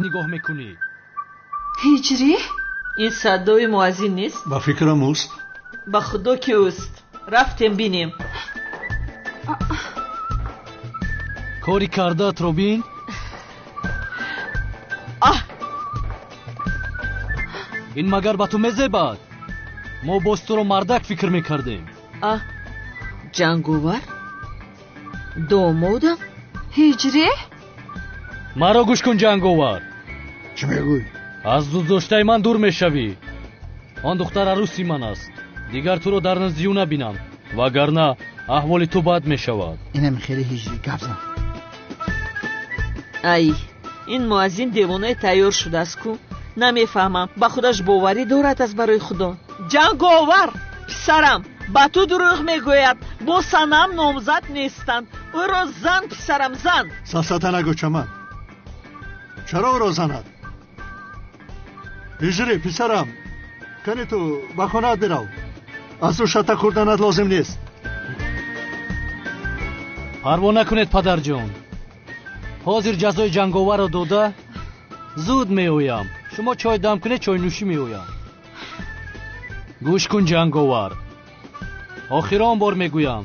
Нигоҳ мекунӣ? Ҳиҷрӣ? Ин садои муаззин нест? Ба фикрам ӯст. Ба худо ки ӯст. Рафтем бинем. Кори кардаатро бин. Аҳ! Ин магар ба ту мезебад? Мо боз туро мардак фикр мекардем. Аҳ, ҷанговар? Домодам? Ҳиҷрӣ? Маро гӯш кун, ҷанговар. Чӣ мегӯй? Аз дӯстдоштаи ман дур мешавӣ. Он духтар арӯси ман аст. Дигар туро дар назди ӯ набинам, вагарна аҳволи ту бад мешавад. Инам хеле ҳиҷрӣ гап зан. Ай, ин муаззин девонаи тайёр шудааст ку. Намефаҳмам, ба худаш боварӣ дорад аз барои худо. Ҷанговар, писарам, ба ту дурӯғ мегӯяд. Бо санам номзад нестанд. Ӯро зан, писарам, зан. Сафсата нагӯ, Чаман. Чаро ӯро занад? Ҳиҷрӣ, писарам, кани ту ба хонаат бирав. Аз ӯ шата хӯрданат лозим нест. Парво накунед, падарҷон. Ҳозир ҷазои ҷанговарро дода зуд меоям. Шумо чой дам кунед, чойнӯшӣ меоям. Гӯш кун, ҷанговар. Охирон бор мегӯям,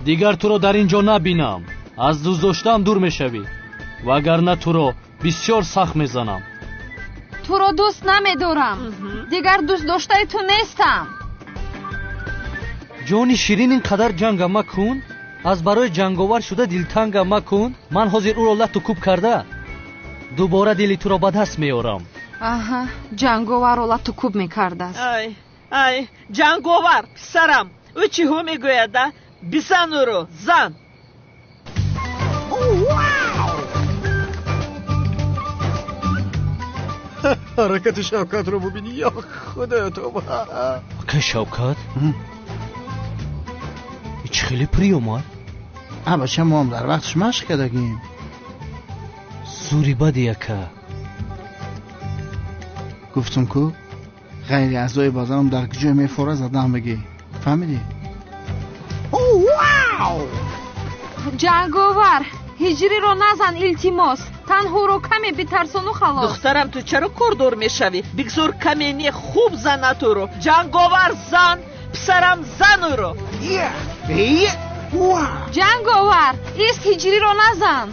дигар туро дар ин ҷо набинам. Аз дӯстдоштаам дур мешавӣ, вагарна туро бисёр сахт мезанам. Туро дӯст намедорам. Дигар дӯстдоштаи ту нестам. Ҷони ширин, ин қадар ҷанга макун. Аз барои ҷанговар шуда дилтанга макун. Ман ҳозир ӯро лату кӯб карда дубора дили туро ба даст меорам. Аҳа, ҷанговарро лату кӯб мекардааст. Ай, ай, ҷанговар, писарам, ӯ чиҳо мегӯяд, а? Бизан ӯро, зан. Ҳаракати Шавкатро бубинӣ, ё худоё, тоба. Ака Шавкат? Чӣ хеле приём а? А бача, мо ҳам дар вақташ машқ кардагим. Зури бади, ака. Гуфтум ку, ғайри аъзои баданам дар куҷое мефора задан бигӣ. Фаҳмидӣ? Ҷанговар, ҳиҷриро назан, илтимос. Танҳоро каме битарсону халос. Духтарам, ту чаро кордор мешавӣ? Бигзор каме не, хуб занад ӯро. Ҷанговар, зан, писарам, зан ӯро. Ҷанговар, ист, ҳиҷриро назан.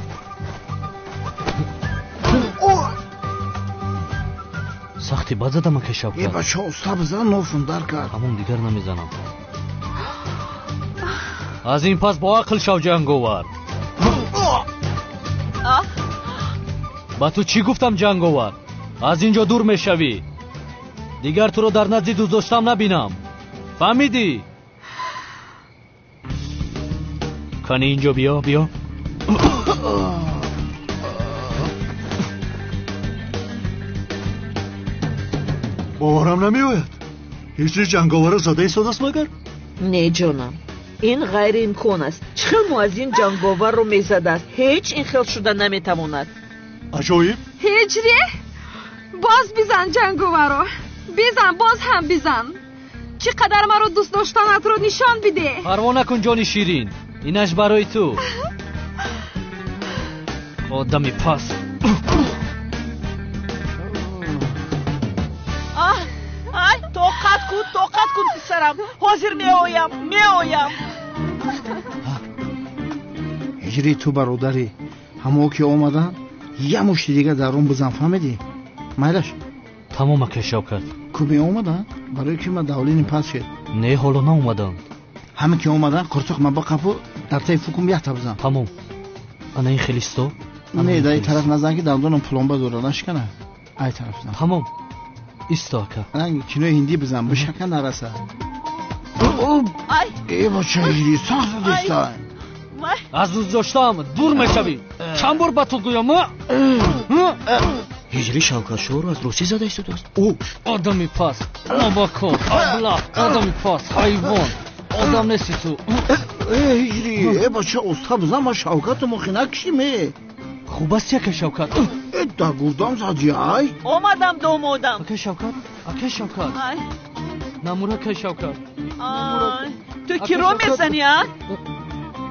Сахти бад задам, ака Шавкат. Э бача, уста бизан, нофун дар кард. Ҳамон дигар намезанам. Аз ин пас бо ақл шав, ҷанговар. Ба ту чӣ гуфтам, ҷанговар? Аз ин ҷо дур мешавӣ. Дигар туро дар назди дӯстдоштам набинам. Фаҳмидӣ? Кани ин ҷо биё, биё. Боварам намеояд. Ҳиҷри ҷанговарро зада истодааст магар? Не, ҷонам, ин ғайриимкон аст. Чӣ хел муаззин ҷанговарро мезадааст? Ҳеҷ ин хел шуда наметавонад. Аҷоиб. Ҳиҷрӣ, боз бизан ҷанговарро. Бизан, боз ҳам бизан. Чӣ қадар маро дӯст доштанатро нишон бидеҳ. Парво накун, ҷони ширин. Инаш барои ту. Одами пас. Ай, тоқат кун, тоқат кун, писарам. Ҳозир меоям, меоям. Ҳиҷрӣ, ту бародарӣ. Ҳамо ки омаданд, я мушти дигар дар он бизан, фаҳмидӣ? Майлаш? Тамом, ака Шавкат. Ку меомаданд? Барои ки ман давлини пас шед. Не, ҳоло наомаданд. Ҳама ки омаданд, қуртуқ ма бақапу дар таи фукум якта бизан. Тамом. Ана ин хелисто? Не, дар ин тараф назан ки дандонам пломба дорад, нашкана. Ай тараф зан. Тамом. Исто, ака. Ранги кинои ҳиндӣ бизан, бишака нарасад. Ай! Э бача, ҳиҷрӣ сахт задиста. Аз дӯстдоштаам дур мешавӣ. Чанд бор ба ту гӯям? Ҳиҷрӣ Шавкатшоҳро аз русӣ зада истодааст. Ӯ одами пас, нобакор, аблаҳ, одами пас, ҳайвон. Одам нести ту. Э ҳиҷрӣ, э бача, уста бизан, ма Шавкату мохи накушим, э. Хуб аст, ака Шавкат. Э, дар гурдам задӣ, ай. Омадам, домодам. Ака Шавкат, ака Шавкат. Ай. Намур, ака Шавкат. Ай, ту киро мезанӣ, а?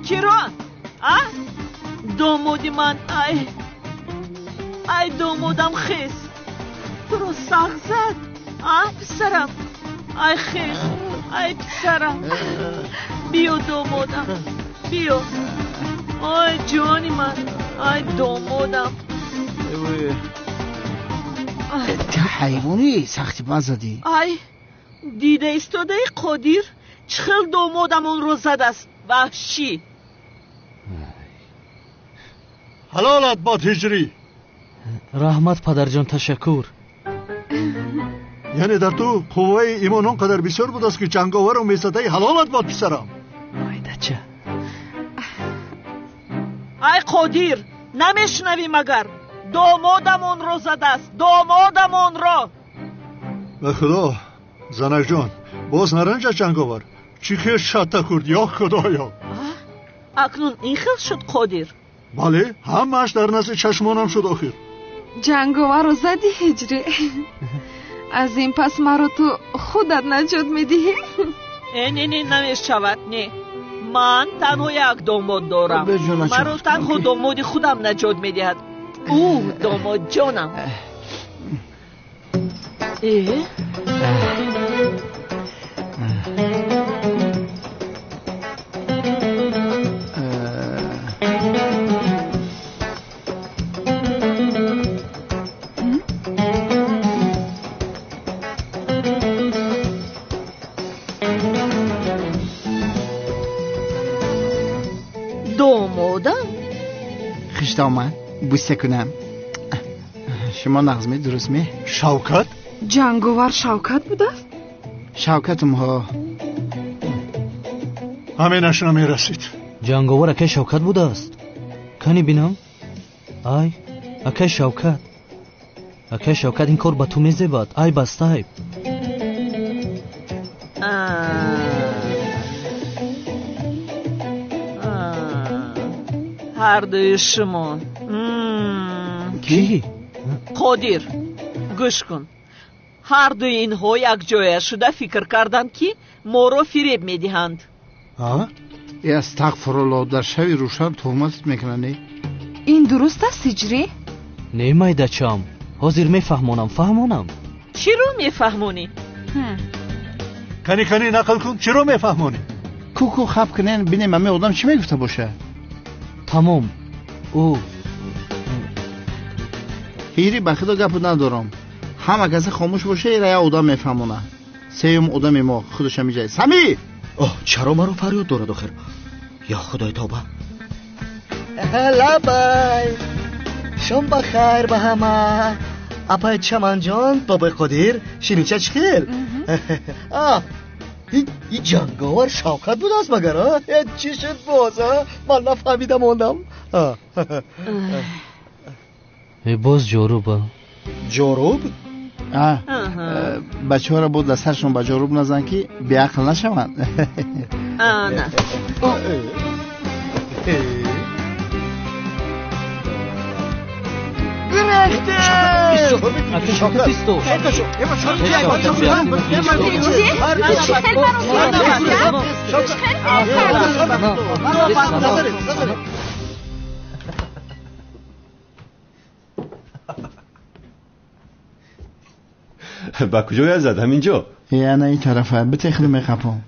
Киро? А? Домоди ман, ай. Ай домодам хез, туро сахт зад, а писарам? Ай хез, ай писарам, биё домодам, биё. Ой ҷони ман, ай домодам. Ту ҳайвони сахти бад задӣ. Ай дида истодаи Қодир чӣ хел домодамонро задааст, ваҳшӣ. Ҳалолат бод ҳиҷрӣ. Раҳмат падарҷон, ташаккур. Яъне дар ту қувваи имон он қадар бисёр будааст, ки ҷанговару мезадаи. Ҳалолат бод писарам. Майдача. Ай Қодир, намешунавӣ магар? Домодамонро задааст, домодамонро. Ба худо занакҷон, боз наранҷа ҷанговар. Чӣ хел шатта хӯрд, ё худоё! Акнун ин хел шуд Қодир? Бале, ҳамааш дар назди чашмонам шуд охир. Ҷанговарро задӣ ҳиҷрӣ. Аз ин пас маро ту худат наҷот медиҳӣ? Э, не, не, намешавад, не. Ман танҳо як домод дорам. Маро танҳо домоди худам наҷот медиҳад. Ӯ домодҷонам. Э? Домодам? Хиштоман буса кунам. Шумо нағз ме, дуруст ме? Шавкат? Ҷанговар Шавкат будааст? Шавкатум ҳо. Ҳаминаш намерасид. Ҷанговар акай Шавкат будааст? Кани бинам? Ай, акай Шавкат. Акай Шавкат, ин кор ба ту мезебад. Ай бастай. Ҳардуи шумо. Кӣ? Қодир, гӯш кун. Ҳардуи инҳо якҷоя шуда фикр карданд, ки моро фиреб медиҳанд. Э, астағфируллоҳ, дар шави рӯшан туҳмат мекунанд. Ин дуруст аст ҳиҷрӣ? Не, майдачам, ҳозир мефаҳмонам, фаҳмонам. Чиро мефаҳмонӣ? Кани, кани, нақл кун, чиро мефаҳмонӣ? Ку-ку хаб кунен, бинем ҳамин одам чӣ мегуфта боша. Тамом. Ӯ ҳиҷрӣ, ба худо гапу надорам. Ҳама касе хомӯш боша, ира як одам мефаҳмона. Сеюм одами мо худаш ҳамиҷа. Сами! Оҳ, чаро маро фарёд дорад охир? Ё худои тавба. Лабай, шом ба хайр ба ҳама. Апай Чаманҷон, бобои Қодир, ширинча чӣ хел? И ҷанговар Шавкат будааст магар? Чӣ шуд боз? Ман нафаҳмида мондам. Боз ҷоруба. Ҷоруб? Бачаҳоро бо дар саршон ба ҷоруб назан, ки беақл нашаванд. Ана. Ба куҷоя зад? Ҳаминҷо? Ана ин тарафа, битехли меқапом.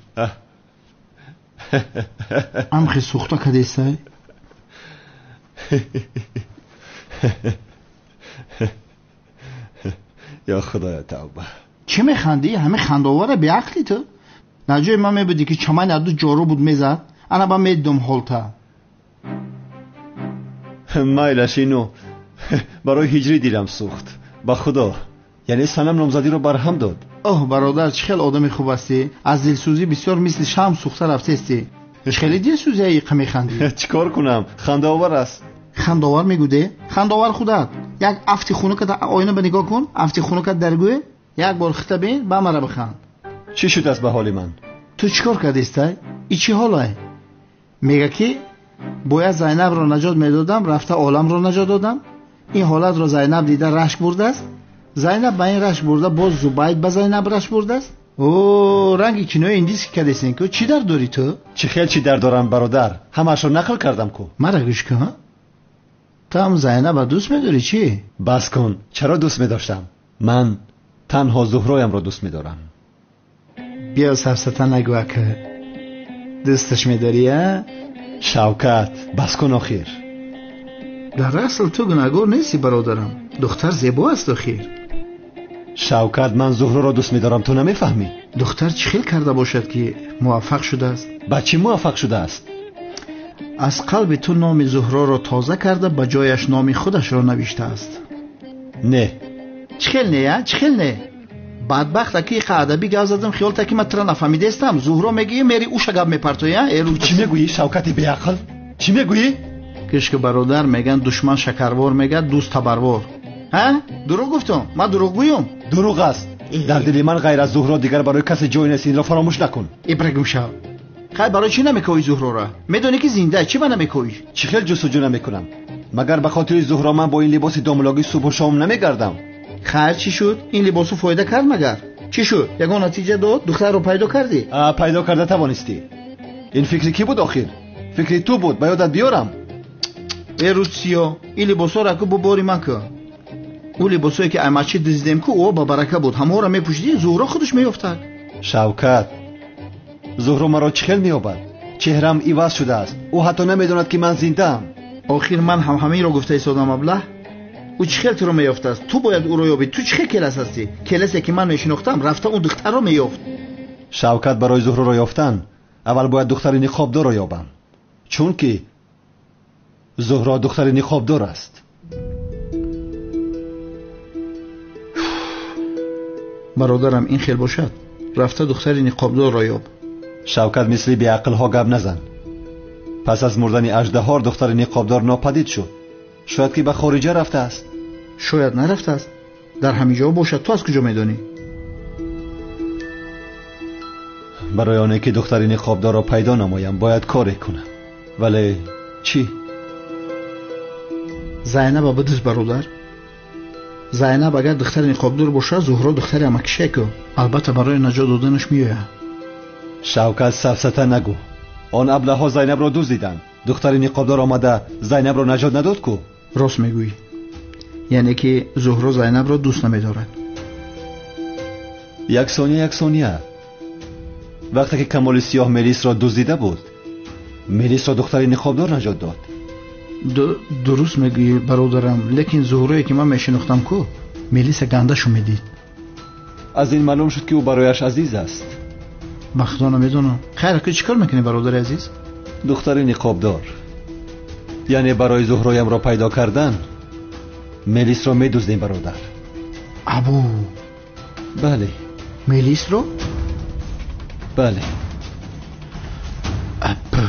Амхи сӯхта кадесай? Ё худоя тавба. Чӣ механдӣ? Ҳамин хандаовара беақлӣ ту? Дар ҷои ман мебудӣ, ки чамани аду ҷору буд мезад, ана ба медидум ҳолта. Майлаш, ино барои ҳиҷрӣ дилам сӯхт. Ба худо, яъне санам номзадиро барҳам дод. Оҳ бародар, чӣ хел одами хуб ҳастӣ. Аз дилсӯзӣ бисёр мисли шам сӯхта рафтестӣ. Чӣ хеле дилсӯзия иқа механдӣ? Чӣ кор кунам, хандаовар аст. Хандаовар мегӯде? Хандаовар худат. Як афти хунукат оина ба нигоҳ кун, афти хунукат дар гӯе, як бор хита бин, ба мара биханд. Чӣ шудааст ба ҳоли ман? Ту чӣ кор кардистай? И чӣ ҳолай? Мега ки бояд Зайнабро наҷот медодам, рафта оламро наҷот додам. Ин ҳолатро Зайнаб дида рашк бурдааст. Зайнаб ба ин рашк бурда, боз Зубайд ба Зайнаб рашк бурдааст. О, ранги кинои индиски кардесен ку, чӣ дард дорӣ ту? Чӣ хел чӣ дард дорам бародар? Ҳамаашро нақл кардам ку. Мара гӯш кун. Ту ҳам Зайнаба дӯст медорӣ чӣ? Бас кун, чаро дӯст медоштам? Ман танҳо Зуҳроямро дӯст медорам. Биё сафсата нагӯ ака. Дӯсташ медорӣ, а? Шавкат, бас кун охир. Дар асл ту гунаҳгор нестӣ бародарам. Духтар зебо аст охир. Шавкат, ман Зуҳроро дӯст медорам, ту намефаҳмӣ? Духтар чӣ хел карда бошад ки муваффақ шудааст? Ба чӣ муваффақ шудааст? Аз қалби ту номи Зуҳроро тоза карда ба ҷояш номи худашро навиштааст. Не. Чӣ хел не, а? Чӣ хел не? Бадбахт аки иқа адабӣ гап задам, хиёл та ки ман тура нафаҳмидаистам. Зуҳро мегӯӣ, мери уша гап мепартоӣ, а? Эру чӣ мегӯӣ, Шавкати беақл? Чӣ мегӯӣ? Кишки бародар, меган душман шакарвор мегӯяд, дӯст табарвор. Ҳа? Дурӯғ гуфтам? Ман дурӯғгӯям? Дурӯғ аст. Дар дили ман ғайр аз Зуҳро дигар барои касе ҷой нест, инро фаромӯш накун. Ибрагум шав. Хай, барои чӣ намекоӣ Зуҳрора? Медонӣ ки зинда, чӣ ба намекоӣ? Чӣ хел ҷустуҷӯ намекунам? Магар ба хотири Зуҳро ман бо ин либоси домлогӣ субҳу шом намегардам? Хайр, чӣ шуд? Ин либосу фоида кард магар? Чӣ шуд? Ягон натиҷа дод? Духтарро пайдо кардӣ? Пайдо карда тавонистӣ. Ин фикри кӣ буд охир? Фикри ту буд, ба ёдат биёрам. Э рӯзсиё, ин либосҳоро аку бубори ман кун. Ӯ либосҳое ки аймачи дуздидем ку, ӯ ба барака буд. Ҳамаҳоро мепӯшидӣ, Зуҳро худаш меёфтад. Шавкат, Зуҳро маро чӣ хел меёбад? Чеҳрам иваз шудааст. Ӯ ҳатто намедонад ки ман зиндаам. Охир ман ҳам ҳаминро гуфта истодам, аблаҳ. Ӯ чӣ хел туро меёфтааст? Ту бояд ӯро ёбӣ. Ту чӣ хел келас ҳастӣ? Келасе ки ман мешинохтам, рафта он духтарро меёфт. Шавкат, барои Зуҳроро ёфтан аввал бояд духтари ниқобдорро ёбам, чунки Зуҳро духтари ниқобдор аст. Бародарам, ин хел бошад, рафта духтари ниқобдорро ёб. Шавкат, мисли беақлҳо гап назан. Пас аз мурдани аждаҳор духтари ниқобдор нопадид шуд. Шояд ки ба хориҷа рафтааст. Шояд нарафтааст, дар ҳамин ҷо бошад. Ту аз куҷо медонӣ? Барои оне ки духтари ниқобдорро пайдо намоям, бояд коре кунам. Вале чӣ? Зайнаба бидуз, бародар. Зайнаб агар духтари ниқобдор бошад, Зуҳро духтари амакишеку. Албатта барои наҷот доданаш меояд. Шавкат, сафсата нагӯ. Он аблаҳҳо Зайнабро дуздиданд. Духтари ниқобдор омада Зайнабро наҷот надод ку? Рост мегӯӣ. Яъне ки Зуҳро Зайнабро дӯст намедорад. Як сония, як сония. Вақте ки Камоли Сиёҳ Мелисро дуздида буд, Мелисро духтари ниқобдор наҷот дод. Дуруст мегӯӣ, бародарам, лекин Зуҳрое ки ман мешинохтам ку, Мелиса гандашу медид. Аз ин маълум шуд ки ӯ барояш азиз аст. Ба худо намедонам. Хайр, ку чӣ кор мекунӣ, бародари азиз? Духтари ниқобдор. Яъне барои Зуҳроямро пайдо кардан Мелисро медуздем, бародар. Абу. Бале. Мелисро? Бале. Абу.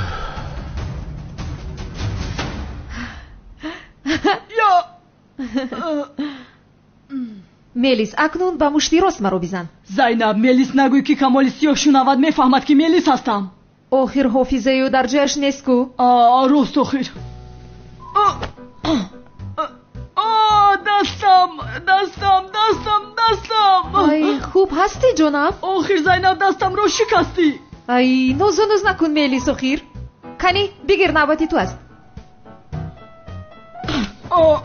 Мелис, акнун ба мушти рост маро бизан. Зайнаб, Мелис нагӯй ки Камоли Сиёҳ шунавад, мефаҳмад ки Мелис ҳастам. Охир ҳофизаи ӯ дар ҷояш нест ку? Рост охир. Дастам, дастам, дастам, дастам. Ай, хуб ҳастӣ, ҷонам? Охир, Зайнаб, дастамро шикастӣ. Ай, нозу нуз накун, Мелис, охир. Кани, бигир, навбати ту аст. О,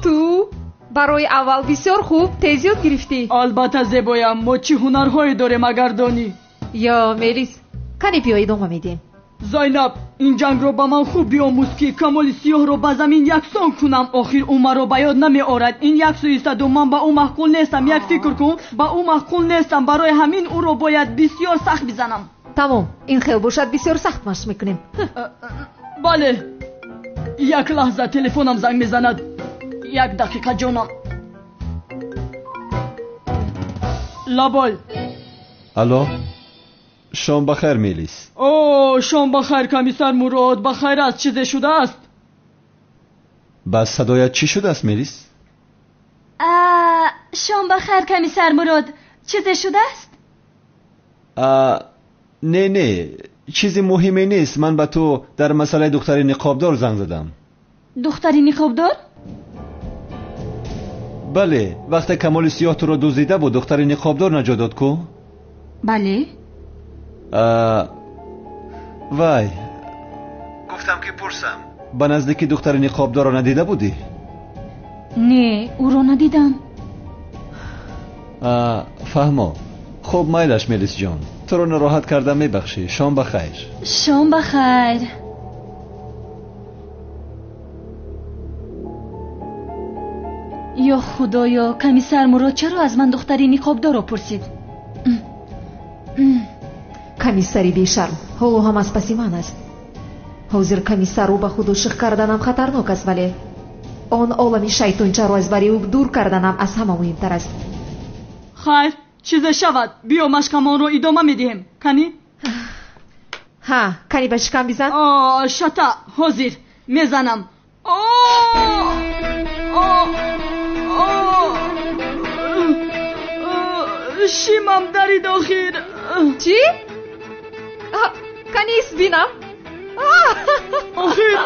ту барои аввал бисёр хуб тез ёд гирифтӣ. Албатта, зебоям, мо чӣ ҳунарҳое дорем агар донӣ. Ё, Мелис, кани биё идома медиҳем. Зайнаб, ин ҷангро ба ман хуб биомӯз ки Камоли Сиёҳро ба замин яксон кунам. Охир ӯ маро ба ёд намеорад. Ин як суистаду ман ба ӯ маъқул нестам. Як фикр кун, ба ӯ маъқул нестам. Барои ҳамин ӯро бояд бисёр сахт бизанам. Тамом, ин хел бошад, бисёр сахт машқ мекунем. Бале. Як лаҳза, телефонам занг мезанад. Як дақиқа, ҷонам. Лабой. Алло, шом ба хайр, Мелис. О, шом ба хайр, комиссар Мурод. Ба хайр аст, чизе шудааст? Ба садоят чӣ шудааст, Мелис? Шом ба хайр, комиссар Мурод. Чизе шудааст? Не, не, чизи муҳиме нест. Ман ба ту дар масъалаи духтари ниқобдор занг задам. Духтари ниқобдор? Бале, вақте Камоли Сиёҳ туро дуздида буд, духтари ниқобдор наҷот дод ку? Бале. Вай, гуфтам ки пурсам, Ба наздикӣ духтари ниқобдорро надида будӣ? Не, ӯро надидам. Фаҳмо. Хуб, майлаш, Мелисҷон, туро нороҳат кардам, мебахшӣ. Шом ба хайр. Шом ба хайр. Ё худоё, комиссар Мурод чаро аз ман духтари ниқобдорро пурсид? Комиссари бешарм ҳоло ҳам аз паси ман аст. Ҳозир комиссарро ба худ ошиқ карданам хатарнок аст, вале он олами шайтончаро аз бари ӯ дур карданам аз ҳама муҳимтар аст. Хайр, чизе шавад, биё машқамонро идома медиҳем. Кани? Ҳа, кани ба шикам бизан. Шата, ҳозир мезанам. Шимам дарид охир. Чӣ? Кани бинам. Охир,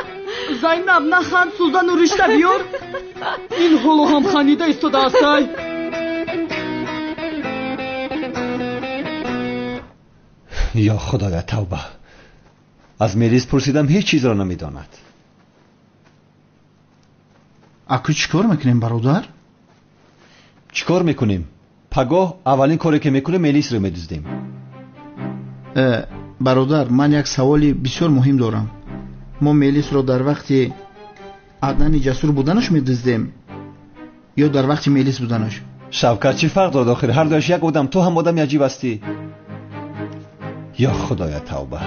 Зайнаб, наханд, сӯзану ришта биёр. Ин ҳоло ҳам ханида истодааст. Ай. Ё худоя, тавба. Аз Мелис пурсидам, ҳеҷ чизро намедонад. Аку чӣ кор мекунем, бародар? Чӣ кор мекунем? Пагоҳ аввалин коре ки мекунем, Мелисро медуздем. Бародар, ман як саволи бисёр муҳим дорам. Мо Мелисро дар вақти Аднани ҷасур буданаш медуздем ё дар вақти Мелис буданаш? Шавкат, чӣ фарқ дорад охир? Ҳар дуяш як одам. Ту ҳам одами аҷиб ҳастӣ. Ё худоя, тавба.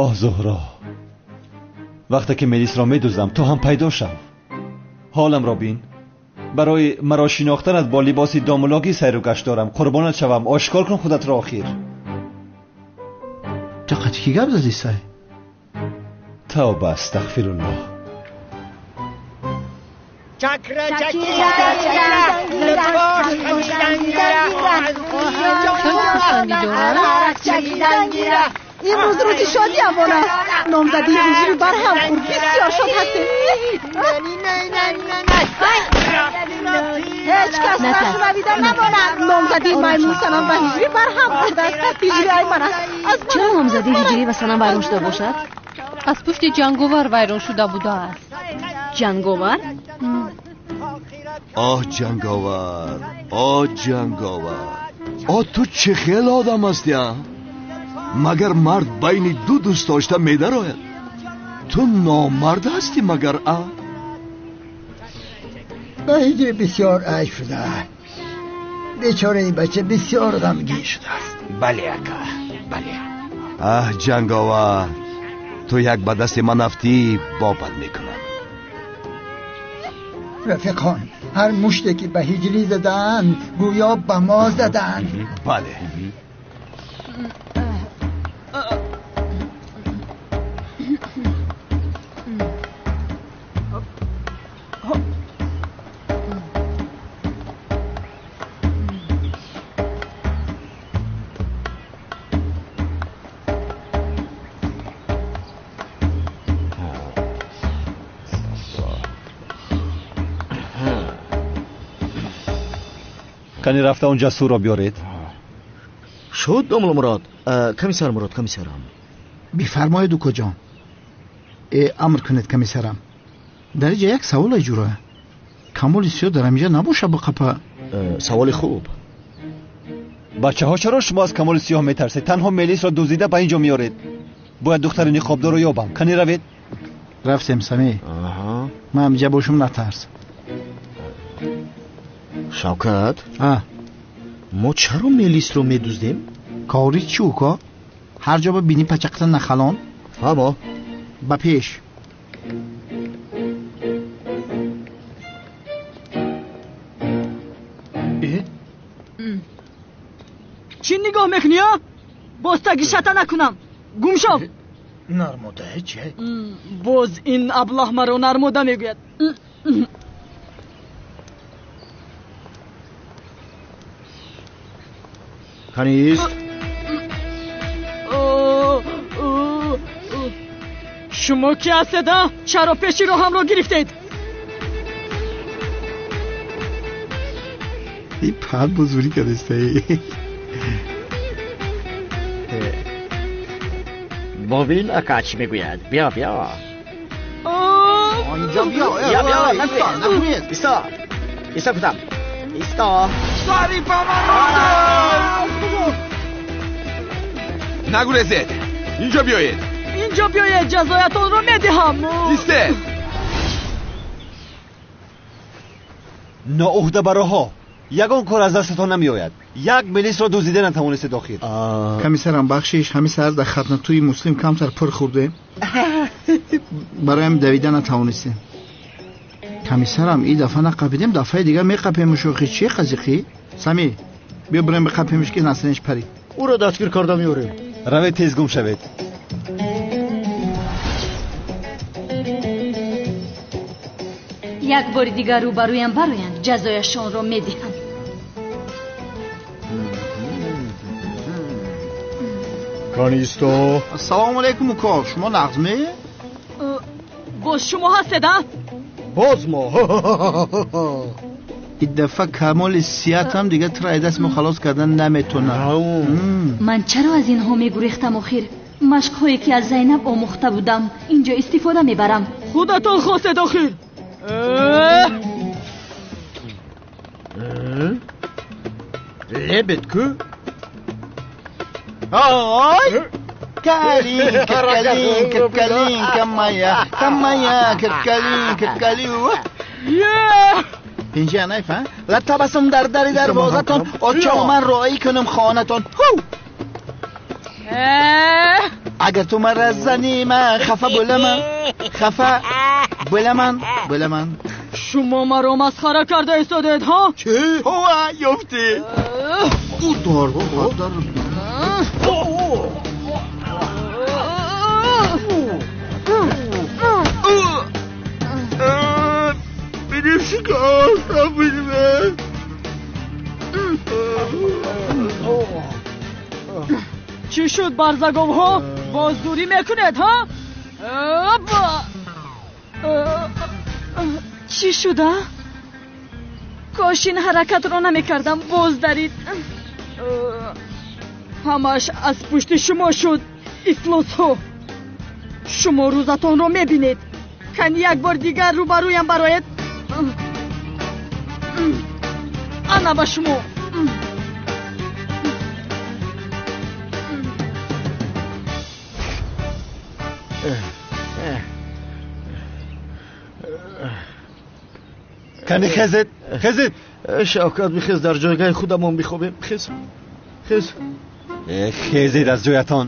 Оҳ, Зуҳро, вақте ки Мелисро медуздам, ту ҳам пайдо шав. Ҳоламро бин. Барои маро шинохтанат бо либоси домулогӣ сайру гашт дорам. Қурбонат шавам, ошкор кун худатро охир. Ту қати кӣ гап задӣ, сай? Тавба, астағфируллоҳ. Имрӯз рӯзи шодиамон аст. Номзадии ҳиҷрӣ барҳам хӯрд. Бисёр шод ҳастем. Ҳеҷ кас нашунавида намонад. Номзадии маймун Санам ва ҳиҷрӣ барҳам хӯрдааст. Ҳиҷрӣ ай ман аст. Чаро номзадии ҳиҷрӣ ва Санам вайрон шуда бошад? Аз пушти ҷанговар вайрон шуда будааст. Ҷанговар? Оҳ, ҷанговар, оҳ, ҷанговар, оҳ, ту чӣ хел одам ҳастӣ, а? Магар мард байни ду дӯст дошта медарояд? Ту номард ҳастӣ магар, а? Ба ҳиҷрӣ бисёр айб шудааст. Бечораи бача бисёр ғамгин шудааст. Бале, ака, бале. Аҳ, ҷанговар, ту як ба дасти ман афтӣ, бобат мекунам. Рафиқон, ҳар муште ки ба ҳиҷрӣ задаанд, гӯё ба мо задаанд. Бале. Кани рафта он ҷасурро биёред. Шуд, домулло Мурод. Комиссар Мурод, комиссарам. Бифармоед, укоҷон. Амр кунед, комиссарам. Дар инҷа як савол ҷура. Камоли сиёҳ дар ҳаминҷа набоша ба қапа? Саволи хуб. Бачаҳо, чаро шумо аз камоли сиёҳ метарсед? Танҳо Мелисро дуздида ба инҷо меоред. Бояд духтари ниқобдорро ёбам. Кани равед. Рафтем, Самӣ. Ман ҳаминҷа бошум, натарс. Шавкат, мо чаро Мелисро медуздем? Кори чӣ, уко? Ҳар ҷо ба бини пачақта нахалон. Фаҳмо. Ба пеш. Чӣ нигоҳ мекунӣ, а? Боз таги шата накунам. Гум шав. Нармода чӣ? Боз ин аблаҳ маро нармода мегӯяд. Канист? Шумо ки ҳастед, а? Чаро пеши роҳамро гирифтед? И пад бузурӣ кардастаи. Бубин ака чӣ мегӯяд. Биё, биё. Инҷо биё. Биё, биё, нагӯед. Исто. Исто гуфтам. Исто. Сари ба ман нагурезед. Инҷо биёед. Инҷо биёед, ҷазоятонро медиҳам. Истед. Ноуҳдабароҳо, ягон кор аз дастатон намеояд. Як милисро дуздида натавонистед охир. Комиссарам, бахшиш, ҳамин саҳар дар хатнатӯи муслим камтар пур хӯрдем, бароям давида натавонистем. Комиссарам, ин дафъа нақапидем, дафъаи дигар меқапемуш. Охи чи қазиқӣ? Самир, биё бирем биқапемуш, ки насринш парид. Ӯро дастгир карда меорем. Равед, тез гум шавед. Як бори дигар рӯбарӯям бароянд, ҷазояшонро медиҳам. Канисто. Ассалому алайкум, уко. Шумо нағз ме? Боз шумо ҳастед, а? Боз мо. Ин дафъа камоли сиҳатам дигар туро аз даст мо халос кардан наметонад. Ман чаро аз инҳо мегурехтам охир? Машқҳое ки аз Зайнаб омӯхта будам, инҷо истифода мебарам. Худатон хостед охир. Лебед ку? Ой! Калинка, калинка, калинка моя, моя, калинка, калинка. Инҷа найфа? Ла табассум дар дари дарвозатон, очо ман роӣ кунам хонатон. Ҳу! Агар ту мара занӣ, ман хафа буламан, хафа буламан, буламан. Шумо маро масхара карда истодед, ҳа? Чӣ? Ҳува, ёфтӣ. Удар, удар. Benim şikayet benim. Чӣ шуд, барзаговҳо? Боз дурӣ мекунед, ҳа? Чӣ шуда? Кош ин ҳаракатро намекардам, боз дарид. Ҳамааш аз пушти шумо шуд, ифлосҳо. Шумо рӯзатонро мебинед. Кани як бор дигар рӯбарӯям бароед. Ана ба шумо. Кани хезед, хезед. Шавкат, бихез, дар ҷойгоҳи худамон бихобем. Хез, хез. Хезед аз ҷоятон.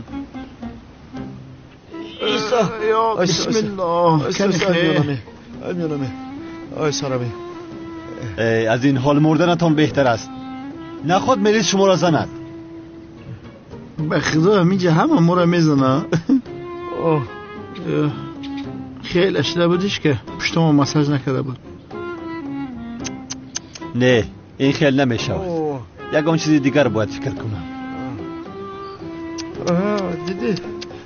Бисмиллоҳ. Ай сарами. Аз ин ҳол мурданатон беҳтар аст. Наход милис шуморо занад. Ба худо, ҳаминҷа ҳама моро мезана. Хеле ашида будиш, ки пуштамо массаж накарда буд. Не, ин хел намешавад. Ягон чизи дигар бояд фикр кунам. Дидӣ,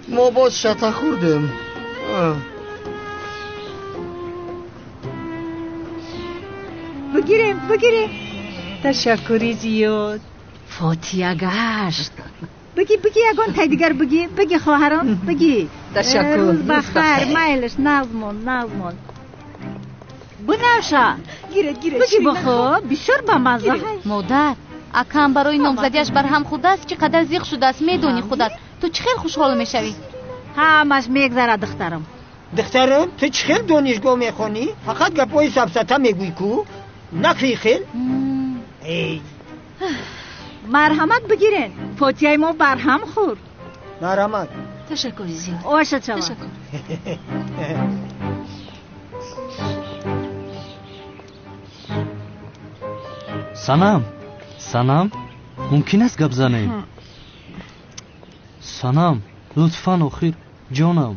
мо боз шата хӯрдем. Бигирем, бигирем. Ташаккури зиёд. Фотия гашт. Биги, биги, ягон тай дигар биги, биги, хоҳарон, биги. Ташаккур. Рӯз бахайр, майлаш, нағзмон, нағзмон. Бунафша. Гиред, гиред. Биги бихӯр, бисёр бамазза. Модар, акам барои номзадиаш барҳам хӯрдааст, чӣ қадар зиқ шудааст, медонӣ худат. Ту чӣ хел хушҳол мешавӣ? Ҳамаш мегзарад, духтарам. Духтарам, ту чӣ хел донишгоҳ мехонӣ? Фақат гапҳои сафсата мегӯӣ ку? Накрӣ хел? Марҳамат, бигирен. Фотиҳаи мо барҳам хӯрд. Марҳамат. Ташаккури зиёд. Оша чава. Ташаккур. Санам, Санам, мумкин аст гап занем? Санам, лутфан, охир, ҷонам.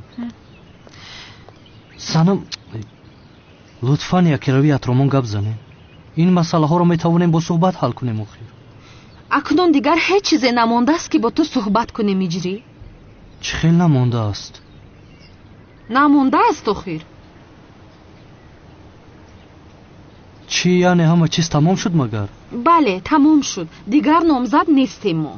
Санам, лутфан якирави атромон гап занем. Ин масъалаҳоро метавонем бо суҳбат ҳал кунем охир. Акнун дигар ҳеҷ чизе намондааст, ки бо ту суҳбат кунем, иҷрӣ. Чӣ хел намондааст? Намондааст охир. Чӣ, яъне ҳама чиз тамом шуд магар? Бале, тамом шуд. Дигар номзад нестем мо.